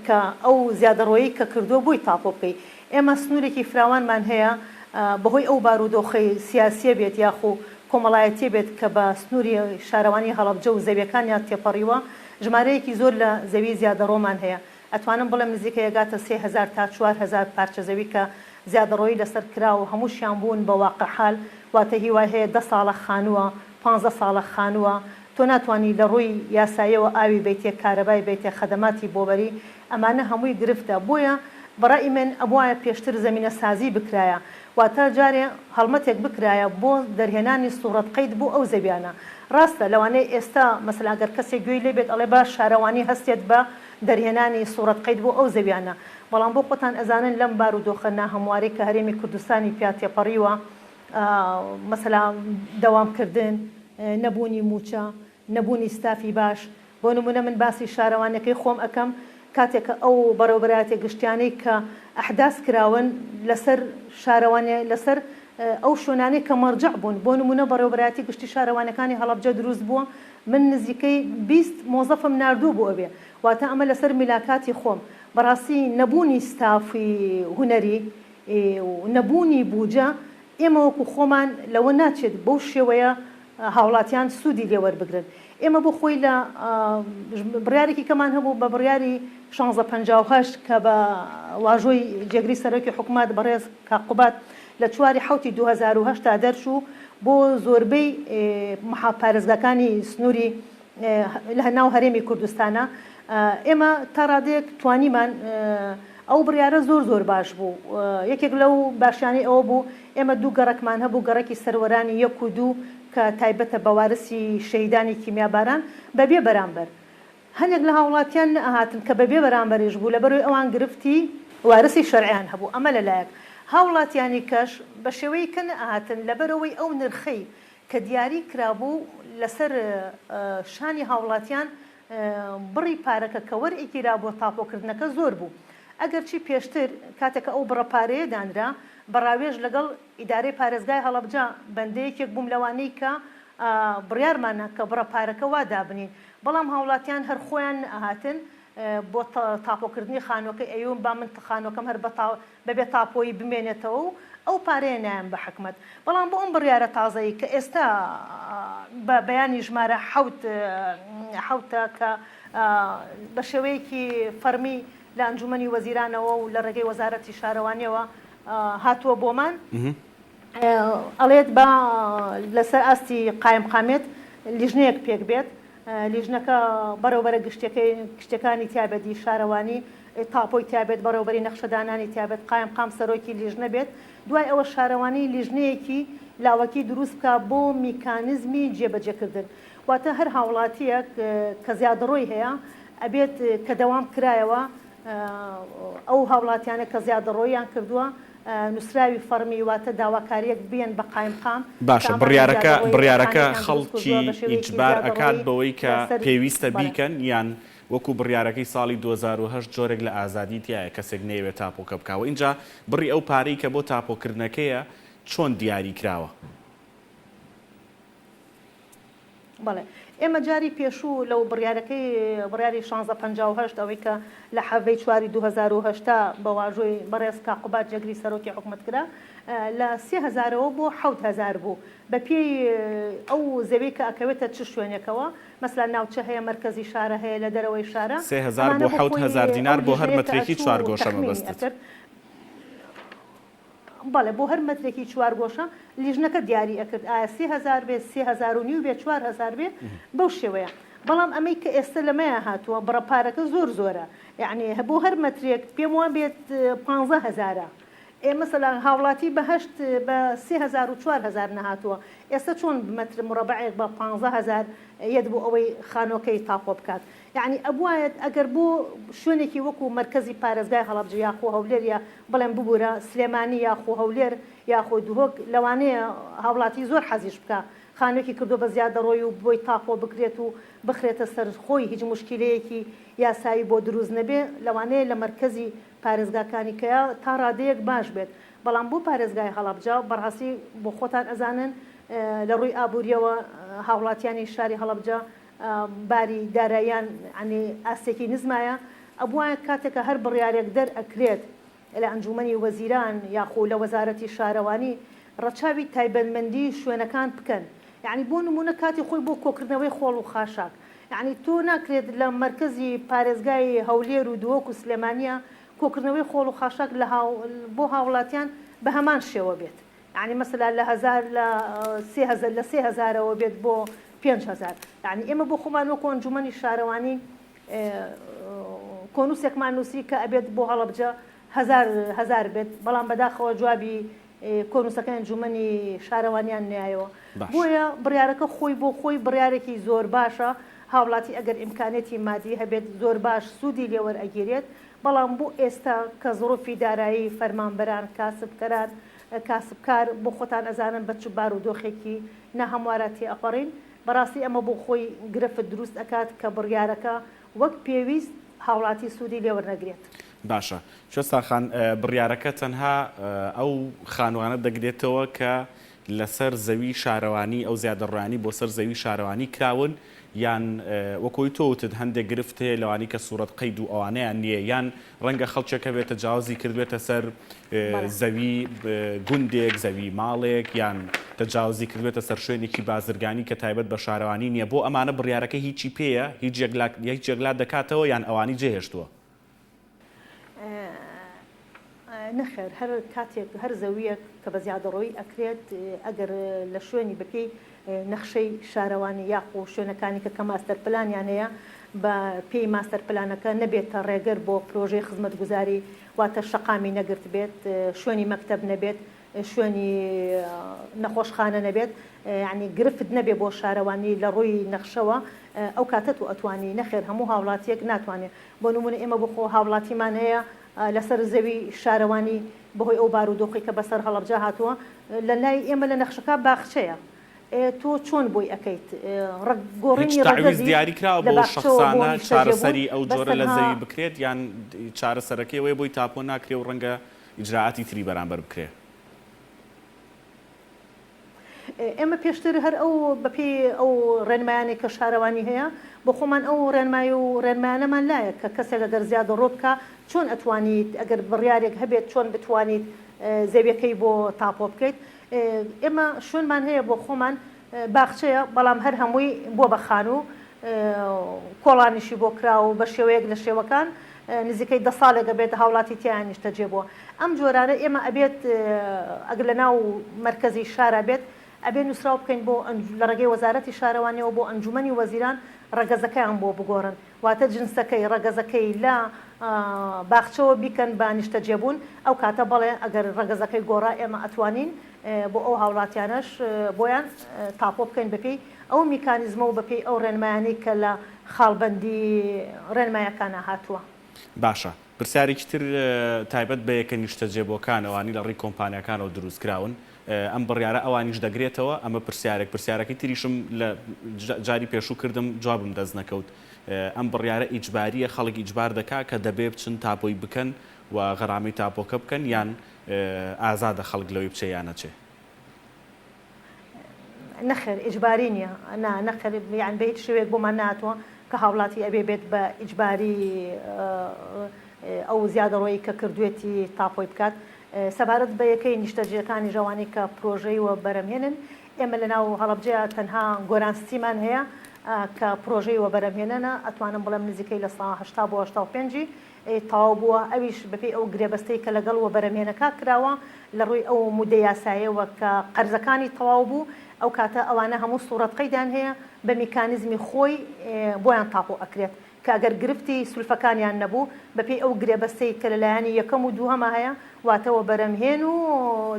کە ئەو زیادەڕۆیەی کە کردووە بۆی تاپۆ بکەی ئێمە سنورێکی فراوانمان هەیە بەهۆی ئەو بارودۆخەی سیاسیە بێت یاخو کۆمەڵایەتیە بێت کە بە سنوری شارەوانی هەڵەبجە و زەویەکانیا تێپەڕیوە ژمارەیەکی زۆر لە زەوی زیادەڕۆمان هەیە ئەتوانم بڵێم نزیکەی ئەگاتە 3000 تا 4000 پارچە زەوی کە زیادەڕۆیی لەسەر کرا و هەمووشیان بوون بە واقع حال واتە هی وای هەیە دە ساڵە خانووە پانزە ساڵە خانووە تۆ ناتوانی لە ڕووی یاساییەوە ئاوی بەیتێ کارەبای بەیتێ خەدەماتی بۆ بەری ئەمانە هەمووی گرفتە بۆیە بە ڕەئی من ئەبوایە پێشتر زەمینە سازی بکرایە واتە جارێ هەڵمەتێک بکرایە بۆ دەرهێنانی سوڕەت قەید بۆ ئەو زەویانە ڕاستە لەوانەیە ئێستا مەسەلەن گەر کەسێک گوێی لێ بێت ئەڵێ با شارەوانی هەستێت بە دەرهێنانی سوڕەت قەید بۆ ئەو زەویانە بەڵام بۆ خۆتان ئەزانن لەم بارودۆخە ناهەموارەی کە هەرێمی کوردستانی پیا تێپەڕیوە مەسەلا دەوام کردن، نەبوونی مووچە، نەبوونی ستافی باش، بۆ نموونە من باسی شارەوانیەکەی خۆم ئەکەم، کاتێک کە ئەو بەڕێوەبەرایەتیە گشتیانەی کە ئەحداس کراون لەسەر شارەوانیە لەسەر ئەو شوێنانەی کە مەرجەع بوون، بۆ نموونە بەڕێوەبەرایەتی گشتی شارەوانیەکانی هەڵەبجە دروست بووە، من نزیکەی 20 مۆزەفم ناردووە بۆ ئەوێ، واتە ئەمە لەسەر میلاکاتی خۆم، بەڕاستی نەبوونی ستافی هونەری و نەبوونی بوجە، ئێمە وەکو خۆمان لەوە ناچێت بەو شێوەیە هاوڵاتیان سوودی لێ وەربگرن. ئێمە بۆ خۆی لە بڕیارێکی کەمان هەبوو بە بڕیاری شانزە 58 کە بە واژۆی جێگری سەرۆکی حکومەت بەڕێز کاک قوباد لە چواری حەوتی 2008 تا دەرچوو بۆ زۆربەی محا پارێزگاکانی سنووری لە ناو هەرێمی کوردستانە ئێمە تا ڕادەیەک توانیمان ئەو بڕیارە زۆر زۆر باش بوو یەکێک لەو باشیانەی ئەوە بوو ئێمە دوو گەڕەکمان هەبوو گەڕەکی سەروەرانی یەک و دوو کە تایبەتە بە وارسی شەهیدانی کیمیاباران بە بێ بەرامبەر هەنێک لە هاوڵاتیان نەئەهاتن کە بە بێ بەرامبەریش بوو لەبەرئەوەی ئەوان گرفتی وارسی شەرعیان هەبوو ئەمە لە لایەک. هاوڵاتیانی کەش بە شێوەیەک کە نەئەهاتن لەبەرئەوەی ئەو نرخەی کە دیاری کرابوو لەسەر شانی هاوڵاتیان بڕی پارەکە کە وەرئەگیرا بۆ تاپۆکردنەکە زۆر بوو. ئەگەرچی پێشتر کاتێک کە ئەو بڕە پارەیە دانرا بە ڕاوێژ لەگەڵ ئیدارەی پارێزگای هەڵەبجە بەندە یەکێک بووم لەوانەی کە بڕیارمانا کە بڕە پارەکە وا دابنین بەڵام هاوڵاتیان هەر خۆیان نەئەهاتن بۆ تاپۆکردنی خانوەکەی ئەیون با من خانوەکەم هەر بەبێ تاپۆیی بمێنێتەوە و ئەو پارەیە نایەم بە حکومەت. بەڵام بۆ ئەم بڕیارە تازەی کە ئێستا بە بەیانی ژمارە حەوت حەوتە کە بە شێوەیەکی فەڕمی لە ئەنجومەنی وەزیرانەوە و لە ڕێگەی وەزارەتی شارەوانیەوە هاتووە بۆمان ئەڵێت با لەسەر ئاستی قایمقامێت لیژنەیەک پێک بێت لیژنەکە بەڕێوبەرە گشتیەکەی گشتیەکانی تیابێت ی شارەوانی تاپۆی تیابێت بەڕێوبەری نەخشەدانانی تیابێت قایمقام سەرۆکی لیژنە بێت دوای ئەوە شارەوانی لیژنەیەکی لاوەکی دروست بکا بۆ میکانزمی جێبەجێکردن واتە هەر هاوڵاتیەک کە زیادەڕۆی هەیە ئەبێت کە دەوام کرایەوە ئەو هاوڵاتیانە کە زیادەڕۆییان کردووە نوسراوی فەڕمی واتە داواکاریەک بیەن بە قایمقام کە باشە ئەمانە بڕیارەکە زیادەڕۆیی بڕیارەکە خانەکیان دروست خەڵکی کردووە بە شێوەیەکی ئیجبار ئەکات زیادەڕۆیی بەوەی کە لەسەر پێویستە بەڵێ. بیکەن یان وەکو بڕیارەکەی ساڵی 2008 جۆرێک لە ئازادی تیایە کەسێک نەیەوێت تاپۆکە بکا وە ئینجا بڕی ئەو پارەی کە بۆ تاپۆکردنەکەیە چۆن دیاری کراوە؟ بەڵێ ئێمە جاری پێشوو لەو بڕیارەکەی بڕیاری شانزە 58 ئەوەی کە لە حەڤەی چواری 2008 بە واژۆی بەڕێز کاک قوباد جێگری سەرۆکی حکومەت کرا لە سێ هەزارەوە بۆ 7000 بوو بە پێی ئەو زەوی کە ئەکەوێتە چ شوێنێکەوە مەسەلەن ناوچە هەیە مەرکەزی شارە هەیە لە دەرەوەی شارە 3000 ئەمانە بۆ بۆ خۆی 7000 ئەو دینار بۆ هەر لیژنەیە کە مەترێکی ئەچوو چوارگۆشە تەخمینی مەبەستت؟ ئەکرد. بەڵێ بۆ هەر مەترێکی چوارگۆشە لیژنەکە دیاری ئەکرد ئایا 3000 بێ 3000 و نیو بێ 4000 بێ بەو شێوەیە بەڵام ئەمەی کە ئێستە لەمەیا هاتووە بڕە پارەکە زۆر زۆرە یەعنی بۆ هەر مەترێک پێم وا بێت پانزە هەزارە ئێ مەسەلەن هاوڵاتی بە هەشت بە 3000 و 4000 نەهاتووە ئێستە چۆن مەتر مڕەبەعێک بە 15000 یەت بۆ ئەوەی خانووەکەی تاپۆ بکات یەعنی ئەبوایەت ئەگەر بۆ شوێنێکی وەکو مەرکەزی پارێزگای هەڵەبجە یاخۆ هەولێر یا بڵێم ببورە سلێمانی یاخۆ هەولێر یاخۆ دهۆک لەوانەیە هاوڵاتی زۆر حەزیش بکا خانوێکی کردوە بە زیادەڕۆی و بۆی تاپۆ بکرێت و بخرێتە سەر خۆی هیچ موشکیلەیەکی یاسایی بۆ دروست نەبێ لەوانەیە لە مەرکەزی پارێزگاکانی کەیا تا ڕادەیەک باش بێت بەڵام بۆ پارێزگای هەڵەبجە بەڕاستی بۆ خۆتان ئەزانن لە ڕووی ئابوریەوە هاوڵاتیانی شاری هەڵەبجە باری داراییان یانی ئاستێکی نزمایە، ئەبوایە کاتێک کە هەر بڕیارێک دەر ئەکرێت لە ئەنجومەنی وەزیران یاخو لە وەزارەتی شارەوانی ڕەچاوی تایبەتمەندی شوێنەکان بکەن یانی بۆ نمونە کاتی خۆی بۆ کۆکردنەوەی خۆڵ و خاشاک یانی تۆ ناکرێت لە مەرکەزی پارێزگای هەولێر و دهۆک و سلێمانیە کۆکردنەوەی خۆڵ و خاشاک لە بۆ هاوڵاتیان بە هەمان شێوە بێت یەعنی مەسەلا لە هەزار لە سێ هەزار لە سێ هەزارەوە بێت بۆ 5000 یەعنی ئێمە بۆ خۆمان وەکو ئەنجومەنی شارەوانی کۆنووسێکمان نووسی کە ئەبێت بۆ هەڵەبجە هەزار هەزار بێت بەڵام بەداخەوە جوابی کۆنووسەکە ئەنجومەنی شارەوانیان نیایەوە بۆیە بڕیارەکە خۆی بۆ خۆی بڕیارێکی زۆر باشە هاوڵاتی ئەگەر ئیمکانێتی مادی هەبێت زۆر باش سوودی لێوەرئەگیرێت بەڵام بۆ ئێستا کە زڕوفی دارایی فەرمانبەران کاسبکەران کاسبکار بۆ خۆتان ئەزانن بە چ بارودۆخێکی ناهەموارا تێئەپەڕین، بەڕاستی ئەمە بۆ خۆی گرفت دروست ئەکات کە بڕیارەکە وەک پێویست هاوڵاتی سوودی لێوەرنەگرێت. باشە کوێستان خان بڕیارەکە تەنها ئەو خانوانە دەگرێتەوە کە لەسەر زەوی شارەوانی ئەو زیادەڕۆیانی بۆ سەر زەوی شارەوانی کراون یان وەک ئەوەی تۆ وتت هەندێک گرفت هەیە لەوانەی کە سوڕەت قەید و ئەوانەیان نییە یان ڕەنگە خەڵکێک هەبێت تەجاوزی کردبێتە سەر زەوی گوندێک زەوی ماڵێک یان تەجاوزی کردبێتە سەر شوێنێکی بازرگانی کە تایبەت بە شارەوانی نییە بۆ ئەمانە بڕیارەکە هیچی پێیە هیچ یەکلا دەکاتەوە یان ئەوانی جێهێشتووە؟ نەخێر هەر کاتێک هەر زەوییەک کە بە زیادەڕۆیی ئەکرێت ئەگەر لە شوێنی بەپێی نەخشەی شارەوانی یاخو شوێنەکانی کە کە ماستەر پلانیان هەیە بە پێی ماستەر پلانەکە نەبێتە ڕێگر بۆ پرۆژەی خزمەتگوزاری واتە شەقامی نەگرتبێت شوێنی مەکتەب نەبێت شوێنی نەخۆشخانە نەبێت یانی گرفت نەبێ بۆ شارەوانی لە ڕووی نەخشەوە ئەو کاتە تۆ ئەتوانی نەخێر هەموو هاوڵاتیەک ناتوانێ بۆ نمونە ئێمە بۆ خۆ هاوڵاتیمان هەیە. لەسەر زەوی شارەوانی بەهۆی ئەو بارودۆخەی کە بەسەر هەڵەبجە هاتووە لە لای ئێمە لە نەخشەکە باخچەیە ئێ تۆ چۆن بۆی ئەکەیت ڕەگ هیچ گۆڕینی تەعویز ڕەگەزیش دیاری کراوە لە بۆ باخچەوە بۆ شەخسانە نیشتەجێبوون چارەسەری ئەو بەس جۆرە لە تەنها زەوی بکرێت یان چارەسەرەکەی ئەوەیە بۆی تاپۆ ناکرێ و ڕەنگە ئیجرائاتی تری بەرامبەر بکرێ؟ ئێمە پێشتر هەر ئەو بەپێی ئەو ڕێنمایانەی کە شارەوانی هەیە بۆ خۆمان ئەو ڕێنمای و ڕێنمایانەمان لایە کە کەسێک ئەگەر زیادەڕۆ بکا چۆن ئەتوانیت ئەگەر بڕیارێک هەبێت چۆن بتوانیت زەویەکەی بۆ تاپۆ بکەیت ئێمە شوێنمان هەیە بۆ خۆمان باخچەیە بەڵام هەر هەمووی بووە بە خانوو کۆڵانیشی بۆ کرا و بە شێوەیەک لە شێوەکان نزیکەی دە ساڵێک ئەبێت هاوڵاتی تیایا نیشتەجێ بووە. ئەم جۆرانە ئێمە ئەبێت ئەگەر لە ناو مەرکەزی شارا بێت ئەبێ نووسراو بکەین بۆ لە ڕێگەی وەزارەتی شارەوانیەوە بۆ ئەنجومەنی وەزیران ڕەگەزەکەیان بۆ بگۆڕن واتە جنسەکەی ڕەگەزەکەی لە باخچەوە بیکەن بە نیشتەجێبوون ئەو کاتە بەڵێ ئەگەر ڕەگەزەکەی گۆڕا ئێمە ئەتوانین بۆ ئەو هاوڵاتیانەش بۆیان تاپۆ بکەین بەپێی ئەو میکانیزمە و بەپێی ئەو ڕێنمایانەی کە لە خاڵبەندی ڕێنمایەکانا هاتووە. باشە پرسیارێکی تر تایبەت بە یەکە نیشتەجێبووەکان ئەوانەی لە ڕێی کۆمپانیاکانەوە دروست کراون ئەم بڕیارە ئەوانیش دەگرێتەوە؟ ئەمە پرسیارێک پرسیارەکەی تریشم لە جاری پێشوو کردم جوابم دەست نەکەوت ئەم بڕیارە ئیجباریە خەڵک ئیجبار دەکا کە دەبێ بچن تاپۆی بکەن و غەرامەی تاپۆکە بکەن یان ئازادە خەڵک لەوەی بچێ یا نەچێ؟ نەخێر ئیجباری نیە نا نەخێر یان بە هیچ شێوەیەک بۆمان نەهاتووە کە هاوڵاتی ئەبێ بێت بە ئیجباری ئەو زیادەڕۆیی کە کردوێتی تاپۆی بکات سەبارەت بە یەکەی نیشتەجێکانیش ئەوانەی کە پرۆژەی وە بەرەمهێنن ئێمە لە ناو هەڵەبجەیە تەنها گۆران ستیمان هەیە کە پرۆژەی وەبەرەمهێنەنە ئەتوانم بڵێم نزیکەی لە سا 80 بۆ 85 تەواو بووە، ئەویش بەپێی ئەو گرێبەستەی کە لەگەڵ وەبەرەمهێنەکە کراوە لە ڕووی ئەو مودە یاسایەوە کە قەرزەکانی تەواو بوو، ئەو کاتە ئەوانە هەموو سوڕەت قەیدیان هەیە بە میکانیزمی خۆی بۆیان تاپۆ ئەکرێت کە ئەگەر گرفتی سولفەکانیان نەبوو بەپێی ئەو گرێبەستەی کە لە لایەنی یەکەم و دووهەما هەیە واتە وەبەرەمهێن و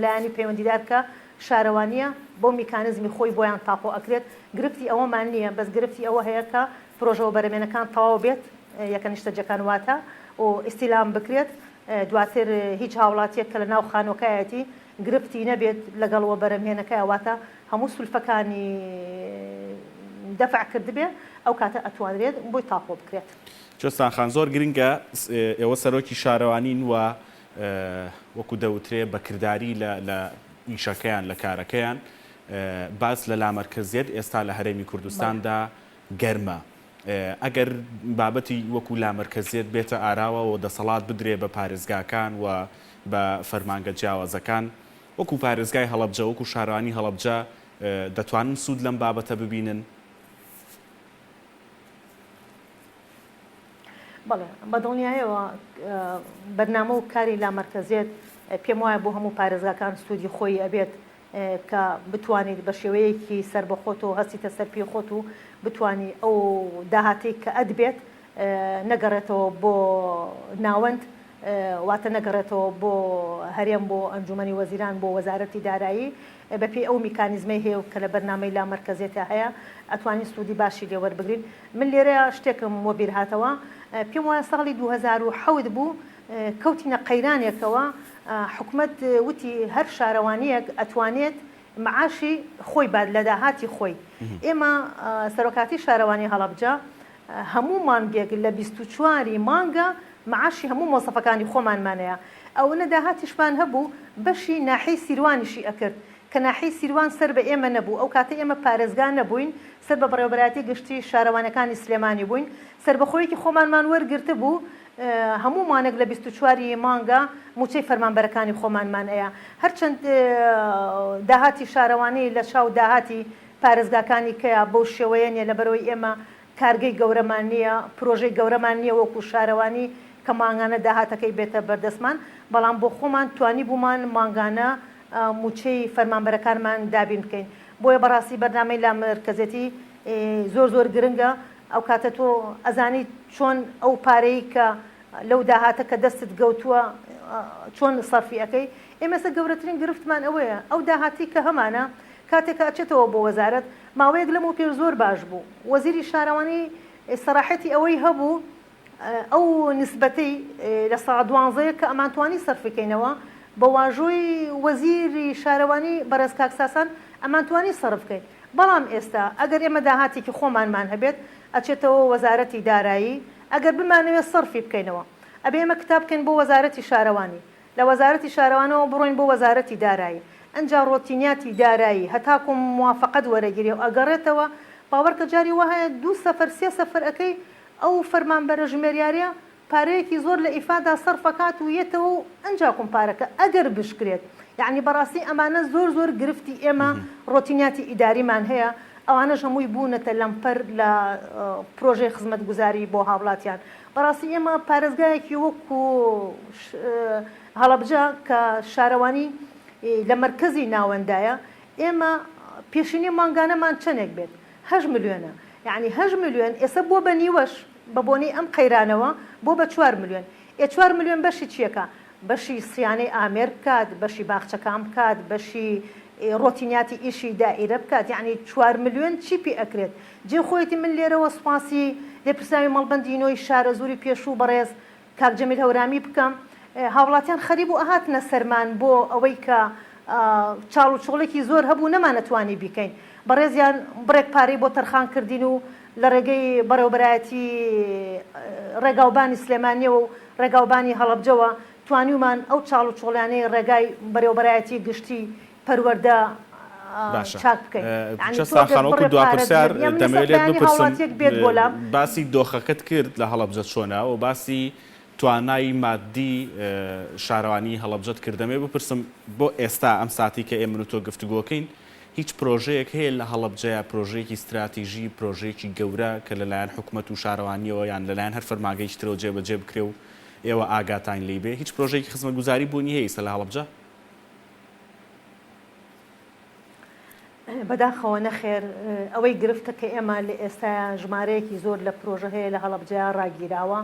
لایەنی پەیوەندیدار کە شارەوانیە بەو میکانیزمی خۆی بۆیان تاپۆ ئەکرێت گرفتی ئەوەمان نیە بەس گرفتی ئەوە هەیە کە پرۆژە وەبەرەمێنەکان تەواو بێت یەکە نیشتەجێکان واتە و ئیستیلام بکرێت دواتر هیچ هاوڵاتیەک کە لەناو خانوەکایەتی گرفتی نەبێت لەگەڵ وەبەرەمهێنەکەیا واتە هەموو سولفەکانی دەفع کردبێ ئەو کاتە ئەتوانرێت بۆی تاپۆ بکرێت. کوێستان خان زۆر گرنگە ئێوە سەرۆکی شارەوانین و وەکو دەوترێ بە کرداری لە لە ئیشەکەیان لە کارەکەیان باس لە لامەرکەزیەت ئێستا لە هەرێمی کوردستاندا گەرمە ئەگەر بابەتی وەکو لامەرکەزیەت بێتە ئاراوە و دەسەڵات بدرێ بە پارێزگاکان و بە فەرمانگە جیاوازەکان وەکو پارێزگای هەڵەبجە وەکو شارەوانی هەڵەبجە دەتوانن سوود لەم بابەتە ببینن؟ بەڵێ بە دڵنیایەوە بەرنامە و کاری لامەرکەزیەت پێم وایە بۆ هەموو پارێزگاکان سوودی خۆی ئەبێت کە بتوانیت بە شێوەیەکی سەربەخۆت و هەستیتە سەر پێی خۆت و بتوانی ئەو داهاتەی کە ئەتبێت نەگەڕێتەوە بۆ ناوەند واتە نەگەڕێتەوە بۆ هەرێم بۆ ئەنجومەنی وەزیران بۆ وەزارەتی دارایی بەپێی ئەو میکانیزمەی هەیە و کە لە بەرنامەی لامەرکەزیەتا هەیە ئەتوانین سوودی باشی لێ وەربگرین من لێرەیا شتێکم وەبیر هاتەوە پێم وایە ساڵی 2007 بوو کەوتینە قەیرانێکەوە حکومەت وتی هەر شارەوانیەک ئەتوانێت معاشی خۆی بات لە داهاتی خۆی ئێمە سەرۆکاتی شارەوانی هەڵەبجە هەموو مانگێک لە 24 ی مانگە معاشی هەموو مۆزەفەکانی خۆمانمانەیە ئەونە داهاتیشمان هەبوو بەشی ناحیەی سیروانیشی ئەکرد کە ناحیەی سیروان سەر بە ئێمە نەبوو ئەو کاتە ئێمە پارێزگا نەبووین سەر بە بەڕێوەبەرایەتی گشتی شارەوانیەکانی سلێمانی بووین سەربەخۆیەکی خۆمانمان وەرگرتبوو هەموو مانگ لە 24 ی مانگا مووچەی فەرمانبەرەکانی خۆمانمان ئەیا هەرچەند داهاتی شارەوانی لە چاو داهاتی پارێزگاکانی کەیا بەو شێوەیە نیە لەبەرئەوەی ئێمە کارگەی گەورەمان نیە پرۆژەی گەورەمان نیە وەکو شارەوانی کە مانگانە داهاتەکەی بێتە بەردەستمان بەڵام بۆ خۆمان توانیبوومان مانگانە مووچەی فەرمانبەرەکانمان دابین بکەین بۆیە بەڕاستی بەرنامەی لامەرکەزێتی زۆر زۆر گرنگە ئەو کاتە تۆ ئەزانیت چۆن ئەو پارەی کە لەو داهاتە کە دەستت گەوتووە چۆن سەرفی ئەکەی ئێمە ئێستا گەورەترین گرفتمان ئەوەیە ئەو داهاتەی کە هەمانە کاتێک کە ئەچێتەوە بۆ وەزارەت ماوەیەک لەمەو پێش زۆر باش بوو وەزیری شارەوانی سەراحەتی ئەوەی هەبوو. ئەو نسبەتەی لە سەا دوانزەیە کە ئەمانتوانی سەرفی کەینەوە بە واژۆی وەزیری شارەوانی بەڕێز کاک ساسان ئەمانتوانی سەرف کەین بەڵام ئێستا ئەگەر ئێمە داهاتێکی خۆمانمان هەبێت ئەچێتەوە وەزارەتی دارایی ئەگەر بمانەوێت سەرفی بکەینەوە ئەبێ ئێمە کتاب بکەین بۆ وەزارەتی شارەوانی لە وەزارەتی شارەوانەوە بڕۆین بۆ وەزارەتی دارایی ئنجا ڕۆتینیاتی دارایی هەتاکو موافەقەت وەرەگیرێ و ئەگەڕێتەوە باوەڕکە جاری وا هەیە دوو سەفەر سێ سەفەر ئەکەی ئەو فەرمانبەرە ژمێریارە پارەیەکی زۆر لە ئیفادا سەرف ئەکات و یەتەوە و ئنجاکوم پارەکە ئەگەر بشکرێت یەعنی بەڕاستی ئەمانە زۆر زۆر گرفتی ئێمە ڕۆتینیاتی ئیداریمان هەیە ئەوانەش هەمووی بوونەتە لەمپەر لە پرۆژەی خزمەتگوزاری بۆ هاوڵاتیان بەڕاستی ئێمە پارێزگایەکی وەکو هەڵەبجە کە شارەوانی لە مەرکەزی ناوەندایە ئێمە پێشینەی مانگانەمان چەنێک بێت هەشت ملیۆنە یەعنی هەشت ملیۆن ئێستا بووە بە نیوەش بە بۆنەی ئەم قەیرانەوە بووە بە چوار ملیۆن ئێ چوار ملیۆن بەشی چیەکا بەشی سیانەی ئامێر بکات بەشی باخچەکان بکات بەشی ڕۆتینیاتی ئیشی دائیرە بکات یەعنی چوار ملیۆن چی پێ ئەکرێت جێ خۆیەتی من لێرەوە سوپاسی لێپرسراوی مەڵبەندی نۆی شارەزووری پێشوو بەڕێز کاک جەمیل هەورامی بکەم هاوڵاتیان خەریبوو ئەهاتنە سەرمان بۆ ئەوەی کە چاڵ و چۆڵێکی زۆر هەبوو نەمانەتوانی بیکەین بەڕێزیان بڕێک پارەی بۆ تەرخان کردین و لە ڕێگەی بەڕێوەبەرایەتی ڕێگاوبانی سلێمانیەوە و ڕێگاوبانی هەڵەبجەوە توانیومان ئەو چاڵ و چۆڵیانەی ڕێگای بەرێوبەرایەتی گشتی پەروەردە باشە چاک بکەین یانی چەستا تۆ گەر خان وەکو بڕێ دوا پارەت پرسیار هەبێ من ئێستا دەمەوێت لێت بەیانی بپرسم هاوڵاتیەک بێت بۆ لام. باسی دۆخەکەت کرد لە هەڵەبجە چۆنە و باسی توانای مادی شارەوانی هەڵەبجەت کرد دەمەوێت بپرسم بۆ ئێستا ئەم ساتی کە ئێ من و تۆ گفتوگۆکەین هیچ پرۆژەیەک هەیە لە هەڵەبجەیا پرۆژەیەکی ستراتیژی پرۆژەیەکی گەورە کە لەلایەن حکومەت و شارەوانیەوە یان لەلایەن هەر فەرمانگەیەکی ترەوە جێبەجێ بکرێ و ئێوە ئاگاتان لێی بێ هیچ پرۆژەیەکی خزمەتگوزاری بوونی هەیە ئیستا لە هەڵەبجە؟ بەداخەوە نەخێر، ئەوەی گرفتە کە ئێمە لە ئێستایا ژمارەیەکی زۆر لە پرۆژە هەیە لە هەڵەبجەیا ڕاگیراوە،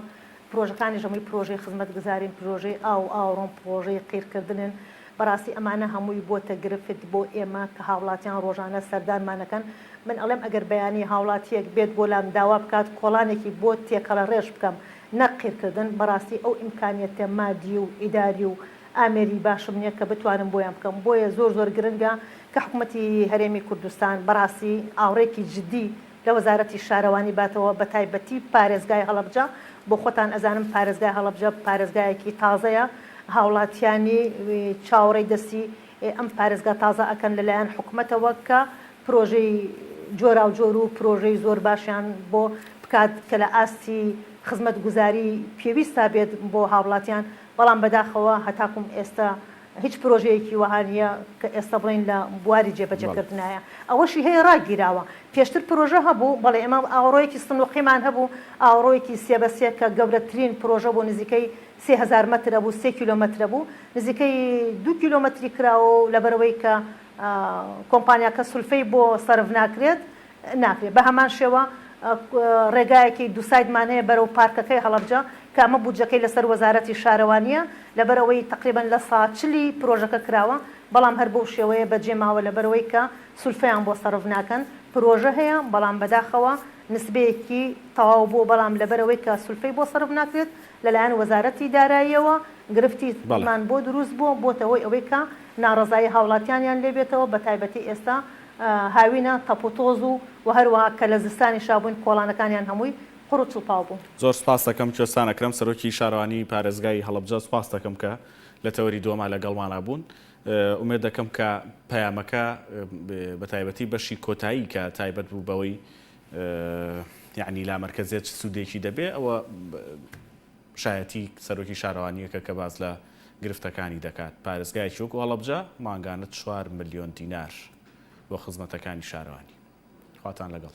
پرۆژەکانیش هەمووی پرۆژەی خزمەتگوزارین، پرۆژەی ئاو و ئاوەڕۆن، پڕۆژەی قیرکردنن، بەڕاستی ئەمانە هەمووی بۆتە گرفت بۆ ئێمە کە هاوڵاتیان ڕۆژانە سەردانمان ئەکەن، من ئەڵێم ئەگەر بەیانی هاوڵاتیەک بێت بۆ لام داوا بکات کۆڵانێکی بۆ تێکەڵە ڕێژ بکەم نەک قیرکردن، بەڕاستی ئەو ئیمکانیەتە مادی و ئیداری و ئامێری باشم نیە کە بتوانم بۆیان بکەم بۆیە زۆر زۆر گرنگە کە حکومەتی هەرێمی کوردستان بەڕاستی ئاوڕێکی جدی لە وەزارەتی شارەوانی باتەوە بەتایبەتی پارێزگای هەڵەبجە بۆ خۆتان ئەزانم پارێزگای هەڵەبجە پارێزگایەکی تازەیە هاوڵاتیانی چاوەڕێی دەستی ئەم پارێزگا تازە ئەکەن لەلایەن حکومەتەوە کە پرۆژەی جۆراوجۆر و پرۆژەی زۆر باشیان بۆ بکات کە لە ئاستی خزمەتگوزاری پێویستا بێت بۆ هاوڵاتیان بەڵام بەداخەوە هەتاکوم ئێستا هیچ پرۆژەیەکی وەها نییە کە ئێستا بڵێین لە بواری جێبەجێکردنایە. ئەوەشی هەیە ڕاگیراوە. پێشتر پرۆژە هەبوو، بەڵێ ئێمە ئاوەڕۆیەکی سنوقیمان هەبوو، ئاوەڕۆیەکی سێ بە سێ کە گەورەترین پرۆژە بوو نزیکەی 3000 مەتر ئەبوو، سێ کیلۆمەترە بوو، نزیکەی دوو کیلۆمەتری کراوە و لەبەرئەوەی کە کۆمپانیاکە سولفەی بۆ سەرف ناکرێت، ناکرێت. بە هەمان شێوە ڕێگایەکی دووسایدمان هەیە بەرەو پارکەکەی هەڵەبجە کە ئەمە بودجەکەی لەسەر وەزارەتی شارەوانییە، لەبەرئەوەی تەقریبەن لە سا چلی پرۆژەکە کراوە، بەڵام هەر بەو شێوەیە بەجێ ماوە لەبەرئەوەی کە سولفەیان بۆ سەرف ناکەن. پرۆژە هەیە بەڵام بەداخەوە نسبەیەکی تەواو بووە بەڵام لەبەرئەوەی کە سولفەی بۆ سەرف ناکرێت لەلایەن وەزارەتی داراییەوە گرفتی مان بۆ دروست بووە بۆتە هۆی ئەوەی کە ناڕەزایی هاوڵاتیانیان لێ بێتەوە بەتایبەتی ئێستا هاوینە تەپ و تۆز و و هەروەها کە لە زستانیشا بووین کۆڵانەکانیان هەمووی قوڕ و چڵپاو بوو. زۆر سوپاست دەکەم کوێستان ئەکرەم سەرۆکی شارەوانی پارێزگای هەڵەبجە سوپاست دەکەم کە لە تەوەری دووەما لەگەڵمانا بوون ئومێد دەکەم کە پەیامەکە بە تایبەتی بەشی کۆتایی کە تایبەت بوو بەوەی یعنی لامەرکەزیەت چ سوودێکی دەبێ ئەوە شایەتی سەرۆکی شارەوانییەکە کە باس لە گرفتەکانی دەکات، پارێزگایەکی وەکو هەڵەبجە مانگانە چوار ملیۆن دینار بۆ خزمەتەکانی شارەوانی. خواتان لەگەڵ.